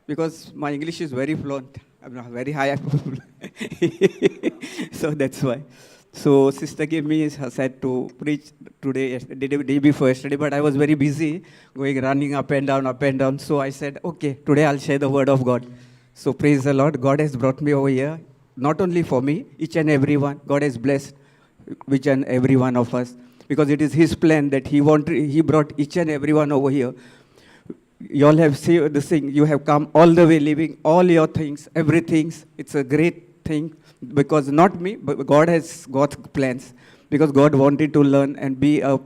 Because my English is very fluent. I'm not very high. So that's why. So sister gave me, said to preach today, yesterday, day before yesterday, but I was very busy going running up and down, up and down. So I said, "Okay, today I'll share the word of God." So praise the Lord. God has brought me over here, not only for me, each and every one. God has blessed each and every one of us because it is His plan that He wanted. He brought each and every one over here. You all have seen this thing. You have come all the way, leaving all your things, everything. It's a great thing because not me, but God has God's plans. Because God wanted to learn and be a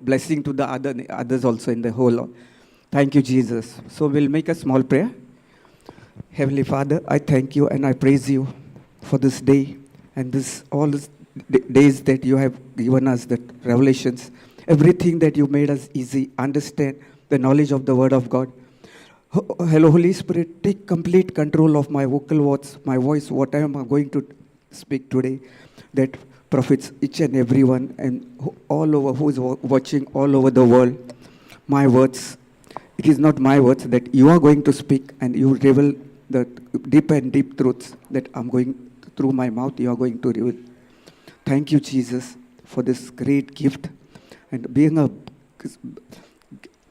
blessing to the others also in the whole lot. Thank you, Jesus. So we'll make a small prayer. Heavenly Father, I thank you and I praise you for this day and this all these days that you have given us, the revelations, everything that you made us easy, understand the knowledge of the Word of God. Hello, Holy Spirit, take complete control of my vocal words, my voice, what I am going to speak today, that profits each and everyone and all over who is watching all over the world. My words, it is not my words that you are going to speak, and you reveal the deep and deep truths that I'm going through my mouth, you are going to reveal. Thank you, Jesus, for this great gift and being a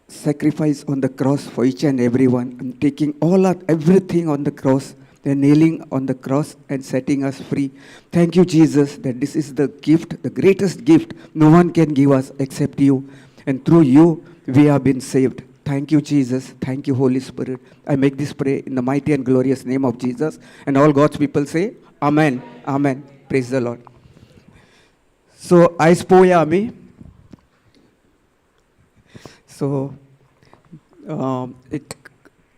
sacrifice on the cross for each and every one and taking all our everything on the cross, then nailing on the cross and setting us free. Thank you, Jesus, that this is the gift, the greatest gift no one can give us except you. And through you, we have been saved. Thank you, Jesus. Thank you, Holy Spirit. I make this prayer in the mighty and glorious name of Jesus. And all God's people say, "Amen. Amen." Praise the Lord. So आयज पळोवया आमी. So एक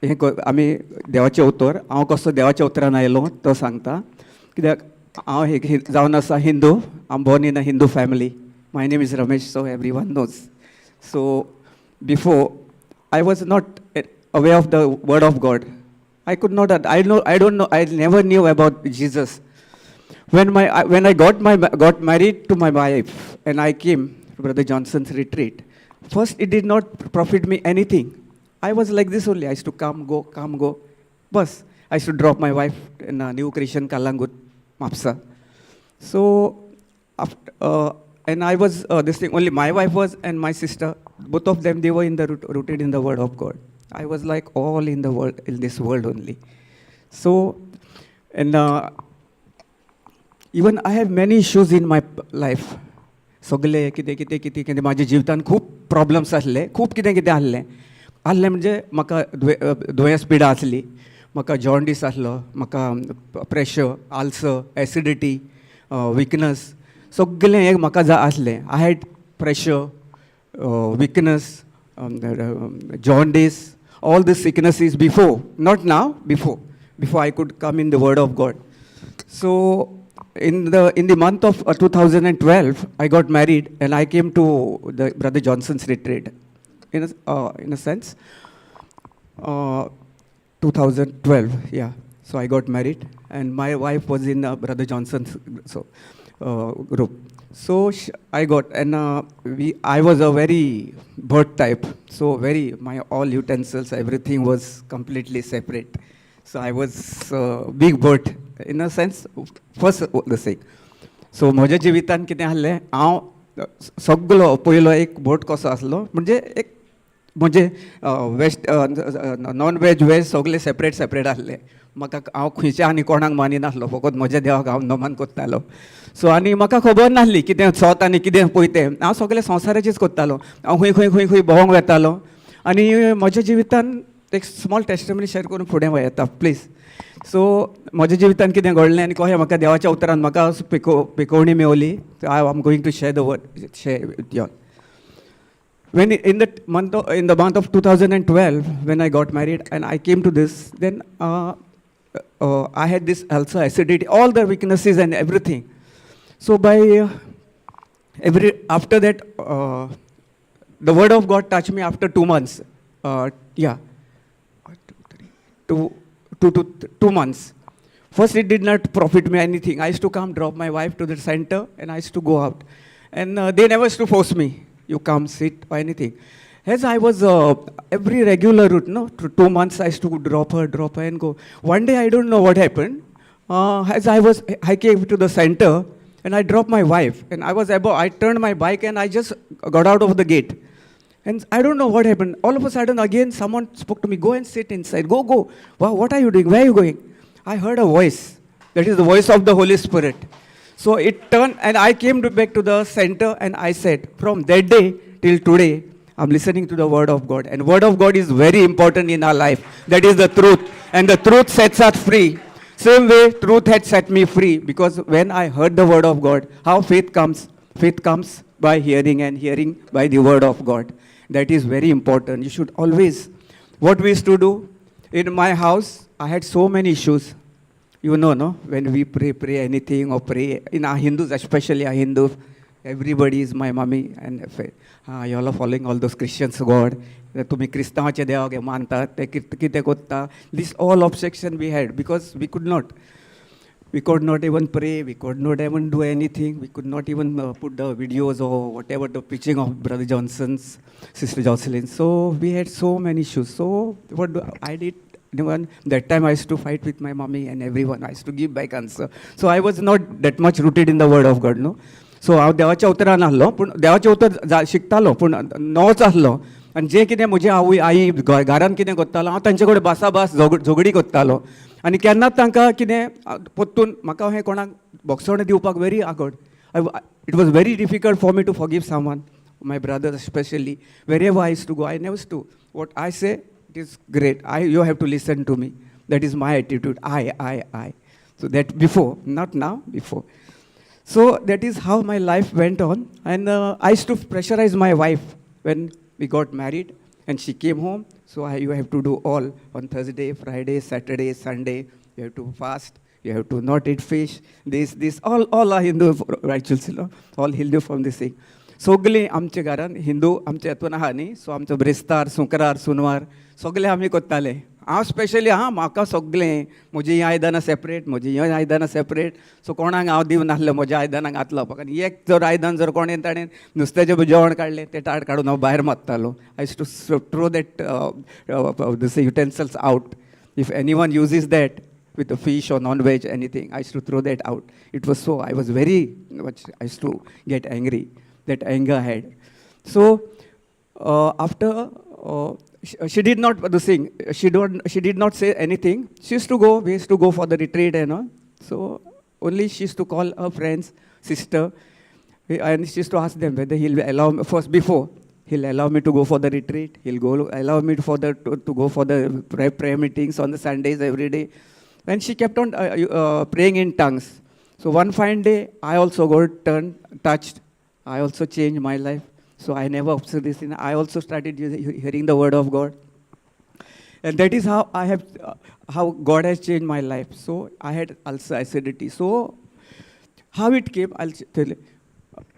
हें आमी देवाचें उतर, हांव कसो देवाच्या उतरान आयलो तो सांगता, कित्याक हांव एक जावन आसा Hindu. I'm born in a Hindu family. My name is Ramesh, so everyone knows. So before, I was not aware of the word of God. I could not, I know, I don't know, I never knew about Jesus. When I got married to my wife and I came to Brother Johnson's retreat, first it did not profit me anything. I was like this only. I used to come, go, come, go. Bus. I used to drop my wife in a New Creation, Calangute, Mapsa. So, after, and I was this thing only. My wife was and my sister, both of them, they were rooted in the Word of God. I was like all in the world, in this world only. So, and even I have many issues in my life. सगळे कितें कितें कितें कितें म्हाज्या जिवितान खूब problems आसले, खूब कितें कितें आहलें आहलें. म्हणजे म्हाका दुयेंस पिडा आसली, म्हाका जॉन्डीस आसलो, म्हाका प्रेशर, आल्सर, एसिडिटी, विकनस, सगळें हें म्हाका जा आसलें. I had pressure, weakness, jaundice, all the sicknesses before, not now, before I could come in the Word of God. So in the month of 2012, I got married and I came to the Brother Johnson's retreat. In a sense, 2012, yeah. So I got married and my wife was in Brother Johnson's group. So I got and we I was a very bird type. So very my all utensils, everything was completely separate. So I was big bird in a sense. First the thing. So म्हज्या जिवितान कितें आहलें, हांव सगलो पयलो एक भट कसो आसलो, म्हणजे एक म्हणजे वेज, नॉन वेज, वेज सगळे सेपरेट सेपरेट आसले म्हाका. हांव खंयच्या आनी कोणाक मानिनासलो, फकत म्हज्या देवाक हांव नमन करतालो. सो आनी म्हाका खबर नासली कितें सत आनी कितें पळय तें. हांव सगळें संवसाराचेच करतालो. हांव खंय खंय खंय खंय भोंवंक वेतालो. आनी म्हज्या जिवितान एक स्मॉल टेस्टमनी शेअर करून फुडें वयता प्लीज. सो म्हज्या जिवितान कितें घडलें आनी कशें म्हाका देवाच्या उतरान म्हाका पिकोवणी मेवली, I am going to share the word, share with you. When in the month of 2012, when I got married and I came to this, then I had this ulcer, acidity, all the weaknesses and everything. So by every after that, the word of God touched me after 2 months. Yeah, one, two, three, 2 months. First, it did not profit me anything. I used to come, drop my wife to the center, and I used to go out. And they never used to force me, "You come, sit," or anything. As I was every regular route, no, 2 months I used to drop her and go. One day I don't know what happened. As I was, I came to the center and I dropped my wife and I was above. I turned my bike and I just got out of the gate. And I don't know what happened. All of a sudden, again, someone spoke to me, "Go and sit inside. Go, go. Wow, what are you doing? Where are you going?" I heard a voice. That is the voice of the Holy Spirit. So it turned, and I came back to the center and I said, from that day till today, I'm listening to the Word of God. And Word of God is very important in our life. That is the truth. And the truth sets us free. Same way, truth had set me free because when I heard the Word of God, how faith comes? Faith comes by hearing and hearing by the Word of God. That is very important. You should always. What we used to do in my house, I had so many issues. You know, no? When we pray, pray anything or pray, in our Hindus, especially our Hindus, everybody is my mommy and ah, you all are following all those Christians God. तुमी क्रिस्तांवाचे देवाक मानतात ते कितें करता. This all objection we had because we could not even pray, we could not even do anything, we could not even put the videos or whatever the preaching of Brother Johnson's, Sister Jocelyn. So we had so many issues. So what do I did? Anyone, that time I used to fight with my mommy and everyone. I used to give back answer. So I was not that much rooted in the Word of God, no. So हांव देवाच्या उतरान आसलो पूण देवाचें उतर शिकतालो पूण नवोच आसलो आनी जें कितें म्हजी आवय आई घरान कितें करतालो हांव तांचे कडेन बासाबास झगडी करतालो आनी केन्नाच तांकां कितें परतून म्हाका हें कोणाक भोगसणें दिवपाक very awkward. It was very difficult for me to forgive someone, my brother especially. Wherever I used to go, I never to what I say, it is great. I you have to listen to me. That is my attitude. I. So that before, not now, before. So that is how my life went on. And I used to pressurize my wife when we got married and she came home. So you have to do all on Thursday, Friday, Saturday, Sunday. You have to fast. You have to not eat fish. This, all are Hindu rituals, all Hindu from this thing. सगळीं आमच्या घरान हिंदू आमच्या हातून आहा न्ही, so आमचो ब्रेस्तार, शुक्रार, सुनवार सगळे आमी करताले. हांव स्पेशली आहा, म्हाका सगळें म्हजी हीं आयदनां सेपरेट, म्हजी हीं आयदनां सेपरेट. सो कोणाक हांव दिवन नासलें म्हज्या आयदनांक हात लावपाक. आनी एक जर आयदन जर कोणें ताणें नुस्त्याचें जेवण काडलें, तें ताट काडून हांव भायर मारतालो. I used to throw that this utensils out. If anyone uses that with a fish or non-veg, anything, I used to throw that out. It was so, I was very much, I used to get angry, that anger I had. So after, she did not the thing, she did not say anything. She used to go, we used to go for the retreat and all. So only she used to call her friends, sister, and she used to ask them whether he'll allow me, first before, he'll allow me to go for the retreat, he'll go allow me to go for the prayer meetings on the Sundays every day. And she kept on praying in tongues. So one fine day, I also got turned, touched. I also changed my life. So I never observed this thing. I also started hearing the Word of God. And that is how God has changed my life. So I had ulcer, acidity. So how it came, I'll tell you.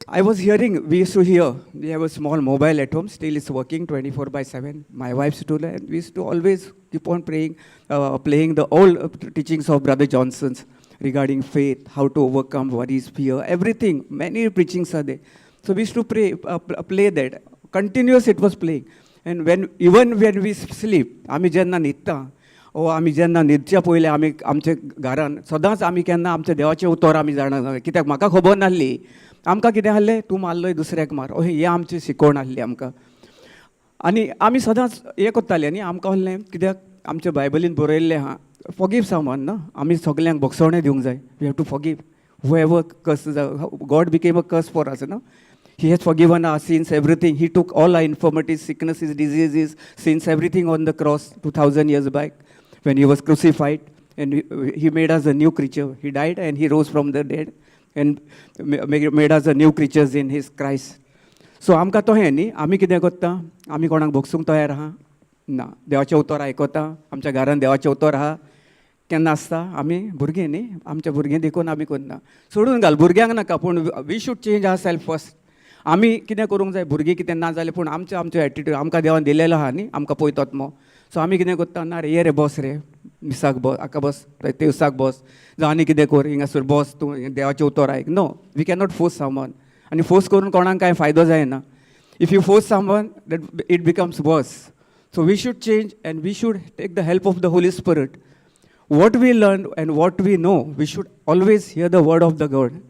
I was hearing, we used to hear, we have a small mobile at home, still it's working 24 by 7. My wife's to, and we used to always keep on praying, playing the old teachings of Brother Johnson's regarding faith, how to overcome worries, fear, everything. Many preachings are there. So we used to pray, play that. Continuous it was playing. And when, even when we sleep, आमी जेन्ना न्हिदता ओ आमी जेन्ना न्हिदच्या पयलीं आमी आमच्या घरान सदांच आमी केन्ना आमच्या देवाचें उतर आमी जाणा. कित्याक म्हाका खबर नासली. आमकां कितें आहलें, तूं मारलोय दुसऱ्याक मार, अहें हें आमचें शिकवण आहली आमकां. आनी आमी सदांच हें करताले न्ही. आमकां आहलें कित्याक आमच्या बायबलीन बरयल्लें आहा, फॉरगीव समवन न्हू. आमी सगल्यांक भोगसवणें दिवंक जाय. We have to forgive whoever curse. God became a curse for us, no? He has forgiven our sins, everything. He took all our infirmities, sicknesses, diseases, sins, everything on the cross 2000 years back when he was crucified, and he made us a new creature. He died and he rose from the dead and made us a new creatures in his Christ. So आमकां तो हें न्ही, आमी कितें करता? आमी कोणाक भोगसूंक तयार आहा ना. देवाचें उतर आयकता, आमच्या घरान देवाचें उतर आहा केन्ना आसता. आमी भुरगीं न्ही, आमच्या भुरगीं देखून आमी करना, सोडून घाल भुरग्यांक नाका. पूण we should change our self first. आमी कितें करूंक जाय, भुरगीं कितें ना जालें पूण आमचें आमचो एटिट्यूड आमकां देवान दिलेलो आहा न्ही, आमकां पळयतात मो. सो आमी कितें करता? ना रे, ये रे, बस रे, मिसाक बस, हाका बस, तेवसाक बस, जावं आनी कितें कर, हिंगासर बस, तूं देवाचें उतर आयक. No, we cannot force someone. आनी फोर्स करून कोणाक कांय फायदो जायना. If you force someone, that it becomes worse. So we should change and we should take the help of the Holy Spirit. What we learn and what we know, we should always hear the word of the God.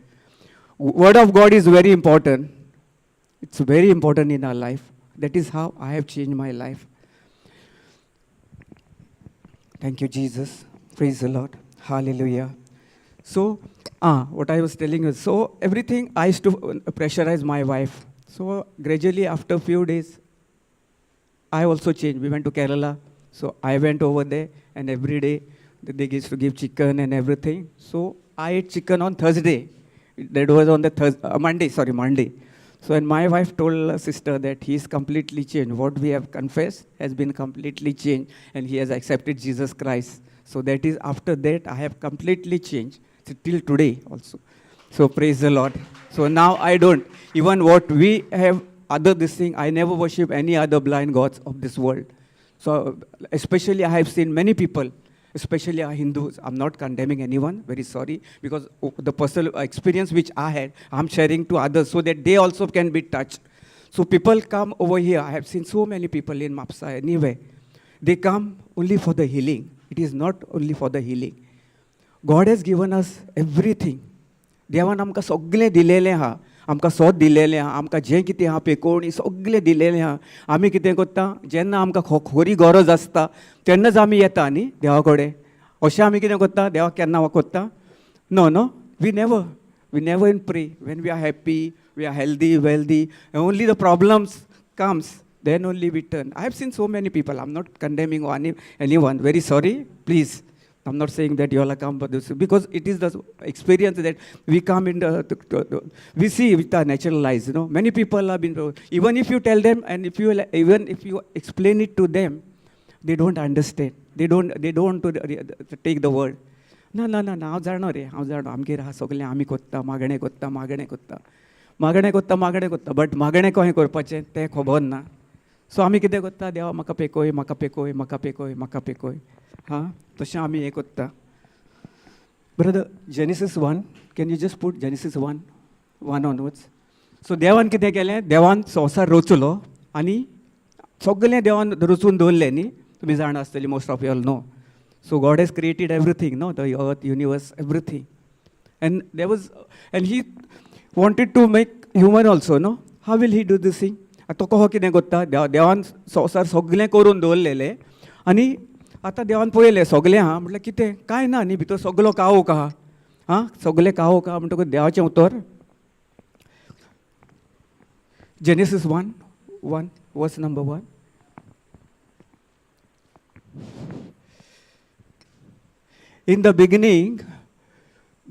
Word of God is very important. It's very important in our life. That is how I have changed my life. Thank you, Jesus. Praise the Lord. Hallelujah. So, what I was telling you, so everything I used to pressurize my wife. So gradually, after few days, I also changed. We went to Kerala. So I went over there, and every day they used to give chicken and everything. So I ate chicken on Thursday. That was on the Monday, sorry, Monday. So, and my wife told her sister that he is completely changed. What we have confessed has been completely changed, and he has accepted Jesus Christ. So that is, after that, I have completely changed. So till today also. So praise the Lord. So now I don't. Even what we have other this thing, I never worship any other blind gods of this world. So especially I have seen many people, especially our Hindus. I'm not condemning anyone, very sorry, because the personal experience which I had, I'm sharing to others so that they also can be touched. So people come over here. I have seen so many people in Mapsa anyway. They come only for the healing. It is not only for the healing. God has given us everything. देवान आमकां सगळें दिलेलें आहा, आमकां सोद दिलेलें आहा, आमकां जें कितें आहा पेकोवणी सगळें दिलेलें आहा. आमी कितें करता, जेन्ना आमकां खरी गरज आसता तेन्नाच आमी येता न्ही देवा कडेन. अशें आमी कितें करता, देवाक केन्ना करता? No, no, we never in pray when we are happy, we are healthy, wealthy. Only the problems comes, then only we turn. I have seen so many people. I'm not condemning anyone. Very sorry, please. I'm not saying that you all are come, but this, because it is the experience that we come in the, we see with our natural eyes. Many people have been, even if you tell them and if you even if you explain it to them, they don't understand. They don't want to take the word. ना ना ना ना, हांव जाणो रे, हांव जाणो, आमगेर आहा सगळें, आमी कोत्ता, मागणें कोत्ता, मागणें कोत्ता, मागणें कोत्ता, मागणें कोत्ता, बट मागणें कशें करपाचें तें खबर ना. सो आमी कितें करता, देवा म्हाका पेकोय, म्हाका पेकोय, म्हाका पेकोय, म्हाका पेकोय. हां, तशें आमी हें करता. Brother, Genesis 1, can you just put Genesis 1:1 onwards? So देवान कितें केलें, देवान संवसार रचलो आनी सगळें देवान रचून दवरलें न्ही. तुमी जाणा आसतली, most of you'll know. So God has created everything, no, the earth, universe, everything. And there was, and he wanted to make human also, no? How will he do this thing? तो कहो कितें करता? देवान संवसार सगळें करून दवरलेलें आनी आतां देवान पळयलें सगळें आहा, म्हटल्यार कितें कांय ना न्ही, भितर सगलो काळोख आहा. आं, सगळें काळोख आहा म्हणटकूच देवाचें उतर, Genesis 1:1, verse number 1. In the beginning,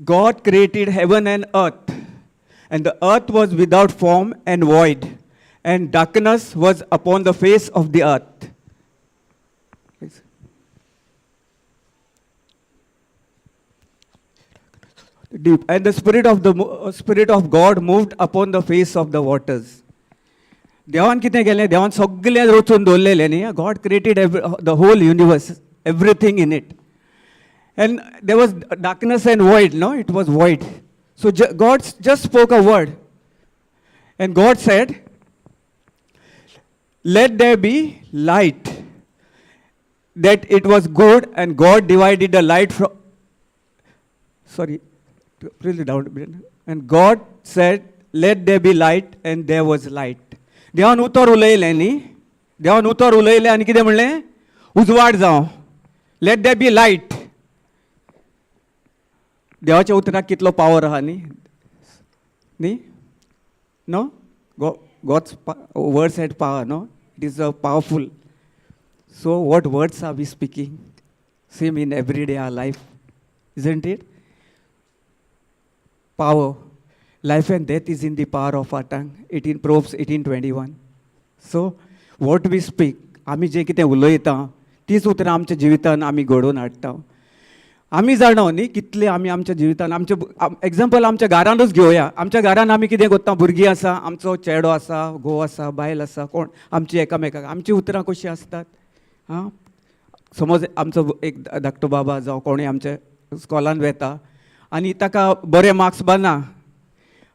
God created heaven and earth, and the earth was without form and void, and darkness was upon the face of the earth. Please. Deep. And the spirit of God moved upon the face of the waters. देवान कितें केलें, देवान सगळें रचून दवरलेलें न्ही. God created the whole universe, everything in it. And there was darkness and void, no? It was void. So God just spoke a word. And God said, "Let there be light." That it was good, and God divided the light from. Sorry, really down. And God said, "Let there be light," and there was light. देवान उतर उलयलें न्ही, देवान उतर उलयलें आनी कितें म्हणलें, उजवाड जावं, let there be light. देवाच्या उतराक कितलो पावर आहा न्ही, न्ही? No, God's words had power, no? It is a powerful. So what words are we speaking? Same in everyday our life, isn't it? Power. Life and death is in the power of our tongue. 18 Proverbs 18:21. So what we speak, आमी जें कितें उलयता तीच उतरां आमच्या जिवितान आमी घडोवन हाडटा. आमी जाणा न्ही कितले आमी आमच्या जिवितान, आमच्या एग्जाम्पल आमच्या घरानूच घेवया. आमच्या घरान आमी कितें करता, भुरगीं आसा, आमचो चेडो आसा, घोव आसा, बायल आसा, कोण आमची एकामेकाक आमची उतरां कशीं आसतात. आं, समज आमचो एक धाकटो बाबा जावं कोणूय आमच्या स्कॉलान वेता आनी ताका बरे मार्क्स ना.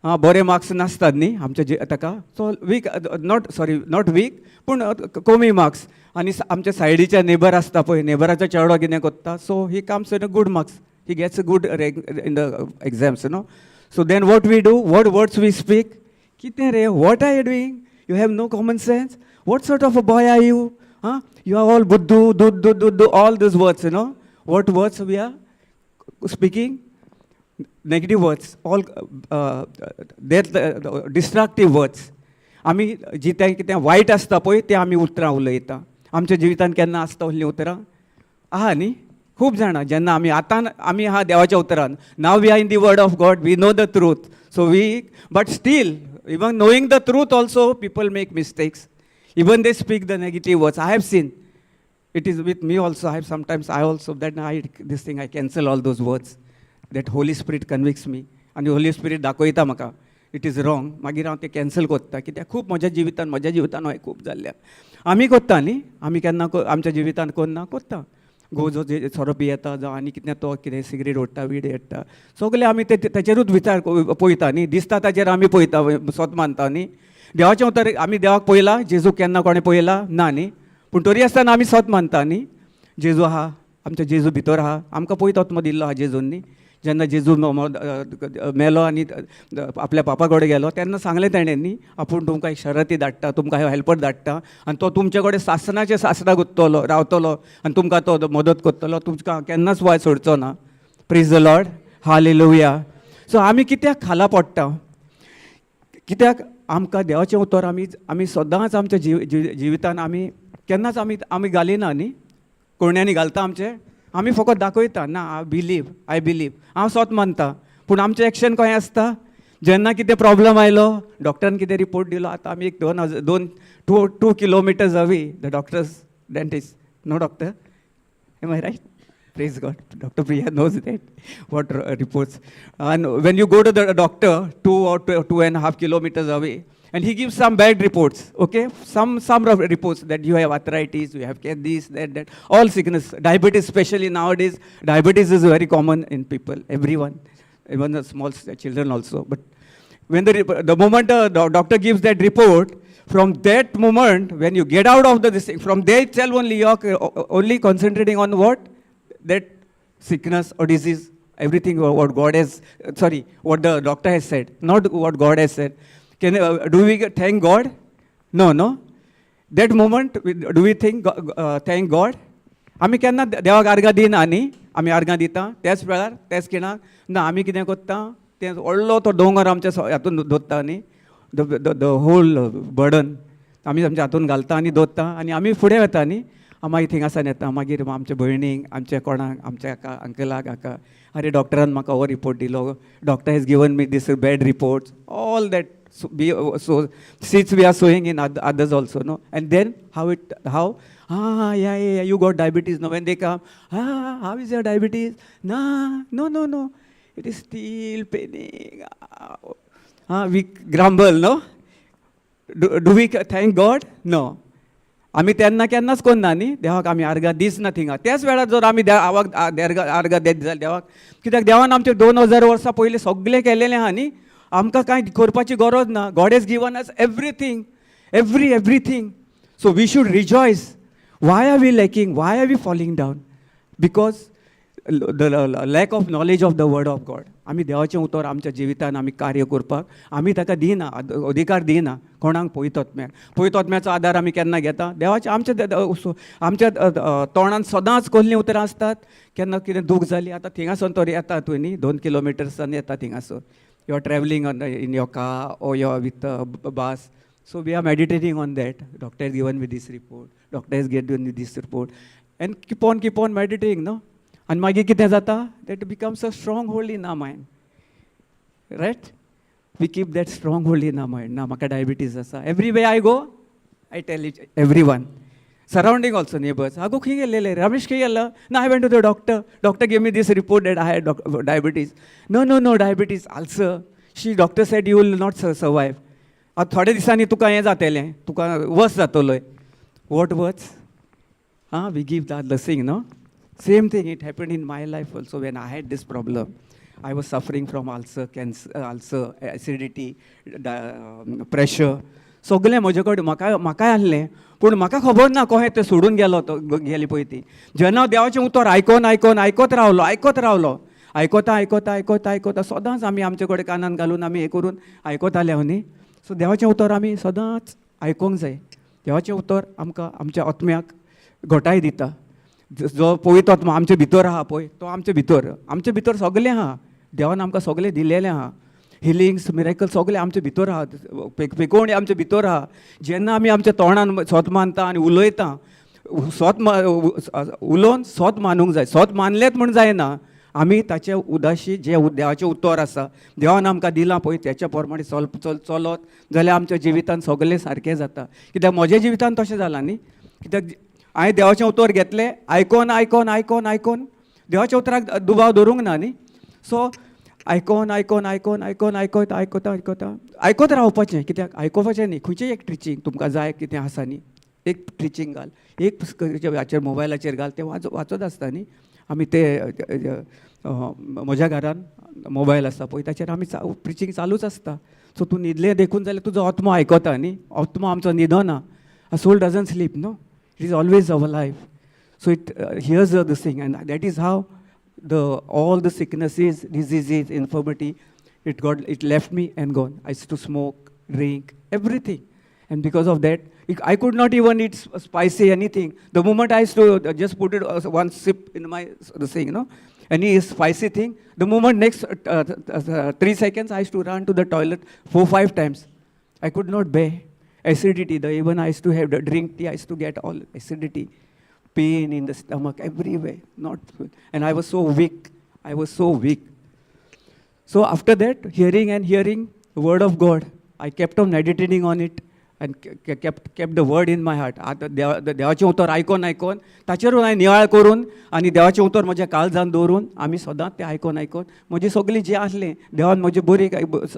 आं, बरे मार्क्स नासतात न्ही आमच्या जे ताका. So weak, not, sorry, not weak, पूण कमी मार्क्स. आनी आमच्या सायडीच्या नेबर आसता पळय, नेबराचो चेडो कितें कोत्ता, so he comes in a good marks, he gets a good rank in the exams, no? So then what we do? What words we speak? कितें रे, what are you doing? You have no common sense. What sort of a boy are you? Ah, you are all बुद्धू, दूध दूध दूध, all these words. What words we are speaking? Negative words, all that destructive words. आमी जितें कितें वायट आसता पळय, तें आमी उतरां उलयता. आमच्या जिवितान केन्ना आसता असलीं उतरां आहा न्ही खूब जाणां. जेन्ना आमी आतां आमी आहा देवाच्या उतरान, now we are in the word of God, we know the truth, so we, but still, even knowing the truth also, people make mistakes. Even they speak the negative words. I have seen it is with me also. I have sometimes, I also, that I, this thing, I cancel all those words. That Holy Spirit convicts me आनी Holi spirit दाखयता म्हाका it is wrong. मागीर हांव तें cancel कोत्ता, कित्याक खूब म्हज्या जिवितान हें खूब जाल्लें. आमी कोत्ता न्ही? आमी केन्ना आमच्या जिवितान कोन्ना कोत्ता? घोव जो सोरो पियेता जावं आनी कितें, तो कितें सिगरेट ओडटा, विडी ओडटा, सगळें आमी ते तेचेरूच विचार पळयता न्ही. दिसता ताचेर आमी पळयता, सोत मानता न्ही. देवाचें उतर आमी देवाक पळयला? जेजू केन्ना कोणें पळयला? ना न्ही. पूण तरी आसतना आमी सोत मानता न्ही, जेजू आहा, आमच्या जेजू भितर आहा. आमकां पयत आत्मो दिल्लो आहा जेजून न्ही. जेन्ना जेजू मेलो आनी आपल्या पापा कडेन गेलो, तेन्ना सांगलें तेणें न्ही, आपूण तुमकां एक शरती धाडटा, तुमकां हेल्पर धाडटा आनी तो तुमचे कडेन सासणाचे सासणाक उत्तलो, रावतलो आनी तुमकां तो मदत करतलो, तुमकां केन्नाच वाय सोडचो ना. Praise the Lord, hallelujah. So आमी कित्याक खाला पडटा? कित्याक आमकां देवाचें उतर आमी सदांच आमच्या जिवितान आमी केन्नाच आमी घालिना न्ही. कोरण्यांनी घालता आमचे. आमी फकत दाखयता, ना, I believe, I believe, हांव सोत मानता. पूण आमचें एक्शन खंय आसता? जेन्ना कितें प्रॉब्लम आयलो, डॉक्टरान कितें रिपोर्ट दिलो, आतां आमी एक दोन हजार दोन two kilometers away the doctors, dentist, no doctor? Am I right? Praise God. Dr. Priya knows that, what reports. And when you go to the doctor, 2 or 2.5 kilometers away, and he gives some bad reports, okay? Some reports that you have arthritis, you have this, that, that, all sickness. Diabetes, especially nowadays, diabetes is very common in people, everyone, even the small children also. But when the moment the doctor gives that report, from that moment, when you get out of the this thing, from there itself only, you are only concentrating on what? That sickness or disease, everything what God has, sorry, what the doctor has said, not what God has said. Do we thank God? No. That moment, do we thank God? आमी केन्ना देवाक आर्गां दिना न्ही. आमी आर्गां दिता त्याच वेळार, त्याच खिणाक? ना. आमी कितें करता? तें व्हडलो तो दोंगर आमच्या हातून दवरता न्ही, the whole burden आमी आमच्या हातून घालता आनी दवरता आनी आमी फुडें वता न्ही. मागीर थिंगासान येता, मागीर आमच्या भयणीक, आमच्या कोणाक, आमच्या हाका अंकलाक, हाका, अरे, डॉक्टरान म्हाका हो रिपोर्ट दिलो, doctor has given me this bad reports, all that. So seeds we are sowing in others also, no? And then how it, how, ah, yeah, you got diabetes, no? When they come, "Ah, how is your diabetes?" "Nah, no, it is still paining." Ah, we grumble, no? Do we thank God? No. आमी तेन्ना केन्नाच कोन्ना न्ही. देवाक आमी आर्गां दिसना थिंगा. त्याच वेळार जर आमी देवाक आर्गां देत जाल्यार देवाक, कित्याक देवान आमचे 2000 वर्सां पयलीं सगळें केलेलें आहा न्ही. आमकां कांय करपाची गरज ना. God has given us everything, everything, so we should rejoice. Why are we lacking? Why are we falling down? Because the lack of knowledge of the word of God. आमी देवाचें उतर आमच्या जिवितान आमी कार्य करपाक आमी ताका दिना, अधिकार दिना कोणाक. पवित्र आत्म्याक, पवित्र आत्म्याचो आदार आमी केन्ना घेता? देवाच्या आमच्या तोंडान सदांच कसलीं उतरां आसतात? केन्ना कितें दूख जाली, आतां थिंगासून तर येता तूं न्ही, 2 किलोमिटर्सान येता थिंगासून, you are travelling on in your car or your with bus, so we are meditating on that. Doctor has given me this report, doctor has given me this report, and keep on, keep on meditating, no? आनी मागीर कितें जाता? That becomes a stronghold in our mind, right? We keep that stronghold in our mind. ना, म्हाका diabetes आसा. Everywhere I go, I tell it everyone surrounding also, neighbours. आगो, खंय गेल्लेले रमेश, खंय गेल्लो? ना, I went to the doctor, doctor gave me this report that I had diabetes. No, diabetes also she, doctor said you will not survive. आतां थोड्या दिसांनी तुका हें जातलें, तुका वस जातलो. What words? Ah, we give that the thing, no? Same thing, it happened in my life also when I had this problem. I was suffering from ulcer, cancer, ulcer, acidity, pressure, सगलें म्हजे कडेन म्हाका म्हाकाय आसलें. पूण म्हाका खबर ना कशें तें सोडून गेलो तो गेली पळय ती. जेन्ना हांव देवाचें उतर आयकोन आयकोन आयकत रावलो, आयकत रावलो, आयकता आयकता आयकता आयकता, सदांच आमी आमचे कडेन कानान घालून आमी हें करून आयकताले हांव न्ही. सो देवाचें उतर आमी सदांच आयकोंक जाय. देवाचें उतर आमकां आमच्या आत्म्याक घटाय दिता. जो पवित्र आत्मो आमचे भितर आहा पळय, तो आमचे भितर सगलें आहा. देवान आमकां सगलें दिलेलें आहा. हिलिंग्स, मिराकल सगलें आमचे भितर आहा. पिकोवणी आमचे भितर आहा. जेन्ना आमी आमच्या तोंडान सोत मानता आनी उलयता सोत, उलोवन सोत मानूंक जाय. सोत मानलेंच म्हूण जायना, आमी ताचे उदाशी जे देवाचें उतर आसा, देवान आमकां दिलां पळय, तेच्या प्रमाणे चल चल चलत जाल्यार आमच्या जिवितान सगलें सारकें जाता. कित्याक म्हज्या जिवितान तशें जालां न्ही. कित्याक हांवें देवाचें उतर घेतलें, आयकोन आयकोन आयकोन आयकोन, देवाच्या उतराक दुबाव धरूंक ना न्ही. सो आयकोन आयकोन आयकोन आयकोन, आयकत आयकता आयकता आयकत रावपाचें. कित्याक आयकोपाचें न्ही, खंयचें एक टिचींग तुमकां जाय कितें आसा न्ही, एक टिचींग घाल, एक हाचेर मोबायलाचेर घाल, तें वाचत आसता न्ही आमी. ते म्हज्या घरान मोबायल आसा पळय, ताचेर आमी प्रिचींग चालूच आसता. सो तूं न्हिदलें देखून जाल्यार तुजो आत्मो आयकता न्ही. आत्मो आमचो न्हिदना. A soul doesn't sleep, no? It is always our life. So it hears the thing, and that is how the all the sicknesses, diseases, infirmity, it left me and gone. I used to smoke, drink, everything. And because of that, I could not even eat spicy anything. The moment I used to just put it one sip in my the thing, any spicy thing, the moment next 3 seconds, I used to run to the toilet four, five times. I could not bear acidity. The even I used to have the drink tea, I used to get all acidity, pain in the stomach everywhere. Not good. And I was so weak. I was so weak. So after that, hearing and hearing the word of God, I kept on meditating on it and kept the word in my heart. आतां देवाचें उतर आयकोन आयकोन, ताचेर हांवें नियाळ करून आनी देवाचें उतर म्हज्या काळजान दवरून, आमी सदांच तें आयकोन आयकोन, म्हजी सगळीं जें आसलें, देवान म्हजें बरी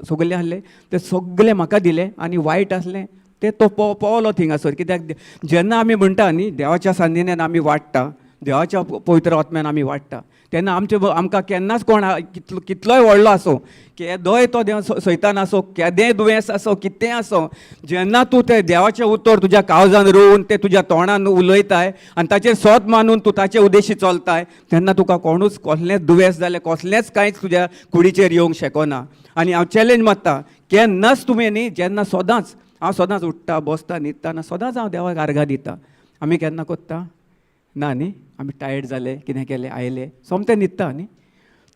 सगळें आसलें तें सगळें म्हाका दिलें आनी वायट आसलें तें तो पोवलो थिंगासर. कित्याक जेन्ना आमी म्हणटा न्ही, देवाच्या सान्निध्यान आमी वाडटा, देवाच्या पवित्र आत्म्यान आमी वाडटा, तेन्ना आमचे आमकां केन्नाच कोण कितलो कितलोय व्हडलो आसूं, केदोय तो देव सैतान आसूं, केदेंय दुयेंस आसूं, कितेंय आसूं, जेन्ना तूं तें देवाचें उतर तुज्या काळजान रोवन तें तुज्या तोंडान उलयताय आनी ताचेर सोत मानून तूं ताचे उद्देशी चलताय, तेन्ना तुका कोणूच कसलेंच दुयेंस जाल्यार कसलेंच कांयच तुज्या कुडीचेर येवंक शकना. आनी हांव चॅलेंज मारता, केन्नाच तुमी न्ही, जेन्ना सदांच हांव सदांच उठ्ठा, बसता, न्हिदताना सदांच हांव देवाक आर्गां दिता. आमी केन्ना कोत्ता? ना न्ही. आमी टायर्ड जाले, कितें केलें, आयले, सोमतें न्हिदता न्ही.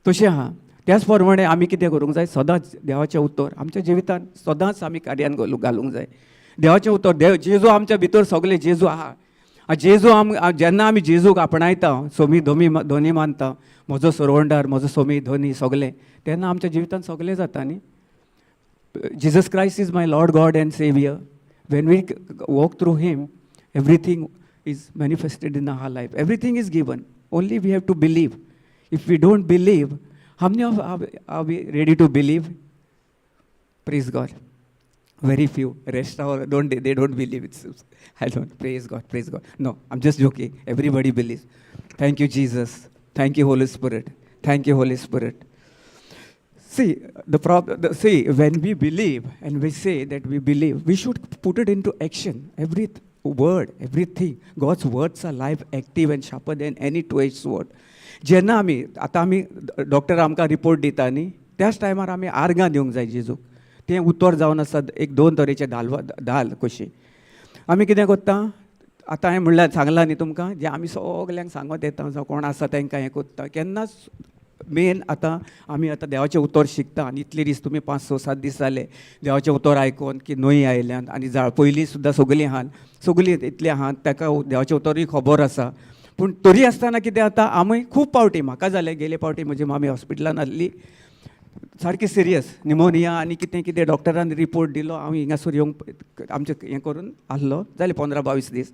तशें आहा. त्याच प्रमाणे आमी कितें करूंक जाय? सदांच देवाचें उतर आमच्या जिवितान सदांच आमी कार्यान घालूंक जाय. देवाचें उतर, देव जेजू आमच्या भितर, सगळे जेजू आहा. जेजू आम जेन्ना आमी जेजूक आपणायता, सोमी धोमी धनी मानता, म्हजो सोडवणदार, म्हजो सोमी धनी सगळें, तेन्ना आमच्या जिवितान सगळें जाता न्ही. Jesus Christ is my Lord God and Savior. When we walk through Him, everything is manifested in our life. Everything is given. Only we have to believe. If we don't believe, how many of are we ready to believe? Praise God. Very few. Rest are don't they don't believe it. I don't. Praise God. Praise God. No, I'm just joking. Everybody believes. Thank you, Jesus. Thank you, Holy Spirit. Thank you, Holy Spirit. See, the problem, see, when we believe and we say that we believe, we should put it into action. Every word, everything. God's words are live, active, and sharper than any two-edged sword. जेन्ना आमी आतां आमी doctor आमकां report दिता न्ही, त्याच टायमार आमी आर्गां दिवंक जाय जेजूक. तें उतर जावन आसा एक दोन तरेचे धाल धाल कशी. आमी कितें करता? आतां हांवें म्हणल्यार सांगलां न्ही तुमकां, जें आमी सगल्यांक सांगत येता, जावं कोण आसा तांकां हें करता केन्नाच. मेन आतां आमी आतां देवाचें उतर शिकता आनी इतले दीस तुमी 5, 6, 7 दीस जाले देवाचें उतर आयकोन की न्हंय आयल्यान आनी जाळ पयलीं सुद्दां सगलीं आहात, सगलीं इतलीं आहात, ताका देवाचें उतरूय खबर आसा. पूण तरी आसतना कितें जाता, आमी खूब पावटी म्हाका जालें, गेले पावटी म्हजी मामी हॉस्पिटलान आसली, सारकी सिरियस निमोनिया आनी कितें कितें, डॉक्टरान रिपोर्ट दिलो. हांव हिंगासर येवंक आमचें हें करून आसलो, जाले 15-22 दीस.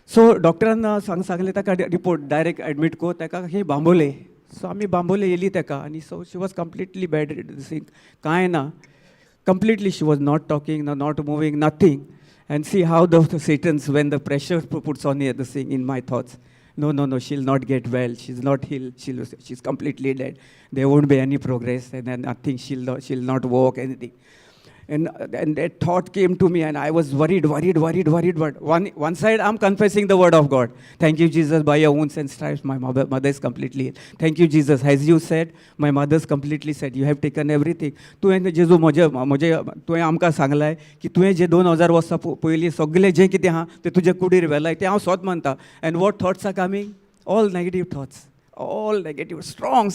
सो डॉक्टरान सांगलें ताका, रिपोर्ट डायरेक्ट एडमीट कर ताका ही बांबोले. सो आमी बांबोले येयली ताका आनी so she was completely bed sick, कांय ना, completely she was not talking, not moving, nothing. And see how the Satan's, when the pressure puts on the thing in my thoughts. No, she'll not get well. She's not healed. She's completely dead. There won't be any progress, and then nothing. She'll not walk, anything. And that thought came to me, and I was worried, worried, worried, worried. But one side, I'm confessing the word of God. Thank you, Jesus. By your wounds and stripes, my mother is completely healed. Thank you, Jesus. As you said, my mother's completely said, you have taken everything. तुवें जेजू म्हजे म्हजे तुवें आमकां सांगलाय की तुवें जे 2000 वर्सां पयलीं सगळें जें कितें आहा तें तुजे कुडीर व्हेलाय, तें हांव सोत मानता. And what thoughts are coming? All negative thoughts, all negative, strong.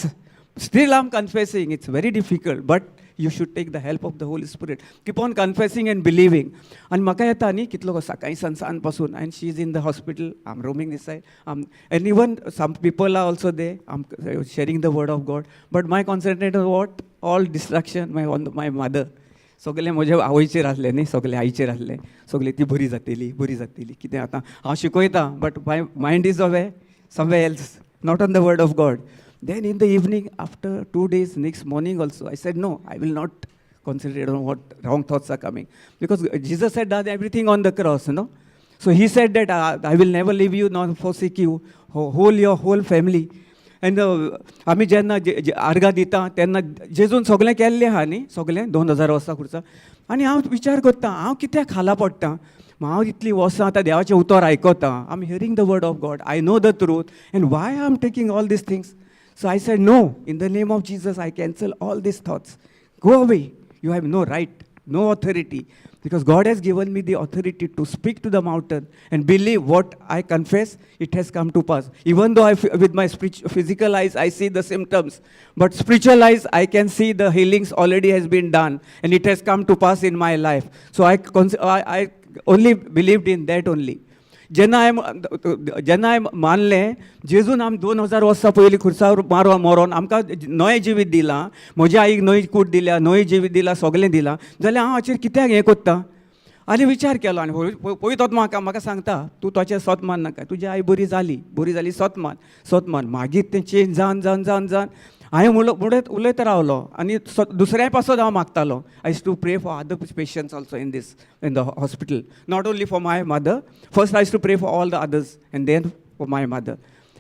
Still I am confessing. It's very difficult, but you should take the help of the Holy Spirit. Keep on confessing and believing. आनी म्हाका येता न्ही कितलो सकाळी सांज पासून, and she is in the hospital, I am roaming this side, and even some people are also there, I am sharing the word of God, but my concentrate what all distraction my on my mother. सगळें म्हज्या आवयचेर आसलें न्ही, सगळें आईचेर आसलें, सगळें ती बरी जातली, बरी जातली. कितें आतां हांव शिकयतां, but my mind is away somewhere else, not on the word of God. Then in the evening, after 2 days, next morning also, I said, no, I will not concentrate on what wrong thoughts are coming. Because Jesus had done everything on the cross. So he said that I will never leave you nor forsake you, whole your whole family. And आमी जेन्ना आर्गां दिता तेन्ना जेजून सगळें केल्लें आहा न्ही, सगळें 2000 वर्सां खुर्सा. आनी हांव विचार करता, हांव कित्याक खाला पडटा? हांव इतलीं वर्सां आतां देवाचें उतर आयकता. I am hearing the word of God. I know the truth, and why I am taking all these things? So I said, no, in the name of Jesus, I cancel all these thoughts. Go away. You have no right, no authority. Because God has given me the authority to speak to the mountain and believe what I confess, it has come to pass. Even though I, with my physical eyes, I see the symptoms, but spiritual eyes, I can see the healings already has been done and it has come to pass in my life. So I only believed in that only. जेन्ना हांवें मानलें जेजून आम 2000 वर्सां पयलीं खुर्सार मारून मरोन आमकां नवें जिवीत दिलां, म्हज्या आईक नवी कूड दिल्या, नवें जिवीत दिलां, सगळें दिलां, जाल्यार हांव हाचेर कित्याक हें कोत्ता? आनी विचार केलो आनी पळयत म्हाका सांगता, तूं ताचें सोत मान नाका, तुजी आई बरी जाली, बरी जाली, सोत मान, सोत मान. मागीर तें चेंज जावन जावन जावन जावन हांवें उलयत उलयत रावलो आनी दुसऱ्याय पासत हांव मागतालो. I used to pray for other patients also in the hospital, not only for my mother. First I used to pray for all the others and then for my mother.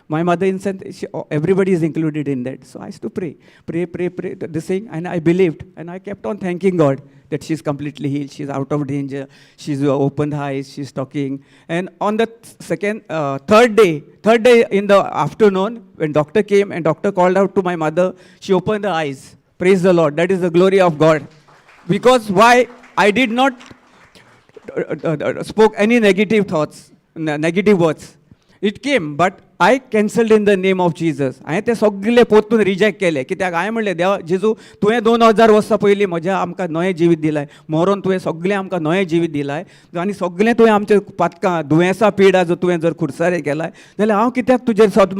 My mother in sense, everybody is included in that. So I used to pray, pray, pray, pray, this thing, and I believed, and I kept on thanking God that she's completely healed, she's out of danger, she's opened her eyes, she's talking. And on the second, third day in the afternoon, when doctor came and doctor called out to my mother, she opened her eyes. Praise the Lord. That is the glory of God. Because why? I did not spoke any negative thoughts, negative words. It came, but I cancelled in the name of Jesus. हांवें ते सगळे परतून reject केले. कित्याक हांवें म्हणलें, देवा जेजू, तुवें 2000 वर्सां पयलीं म्हज्या आमकां नवें जिवीत दिलाय, मरोन तुवें सगळें आमकां नवें जिवीत दिलाय आनी सगळें तुवें आमचें पातकां दुयेंसां पिडा जर तुवें जर खुर्सार हें केलाय जाल्यार हांव कित्याक तुजेर सोद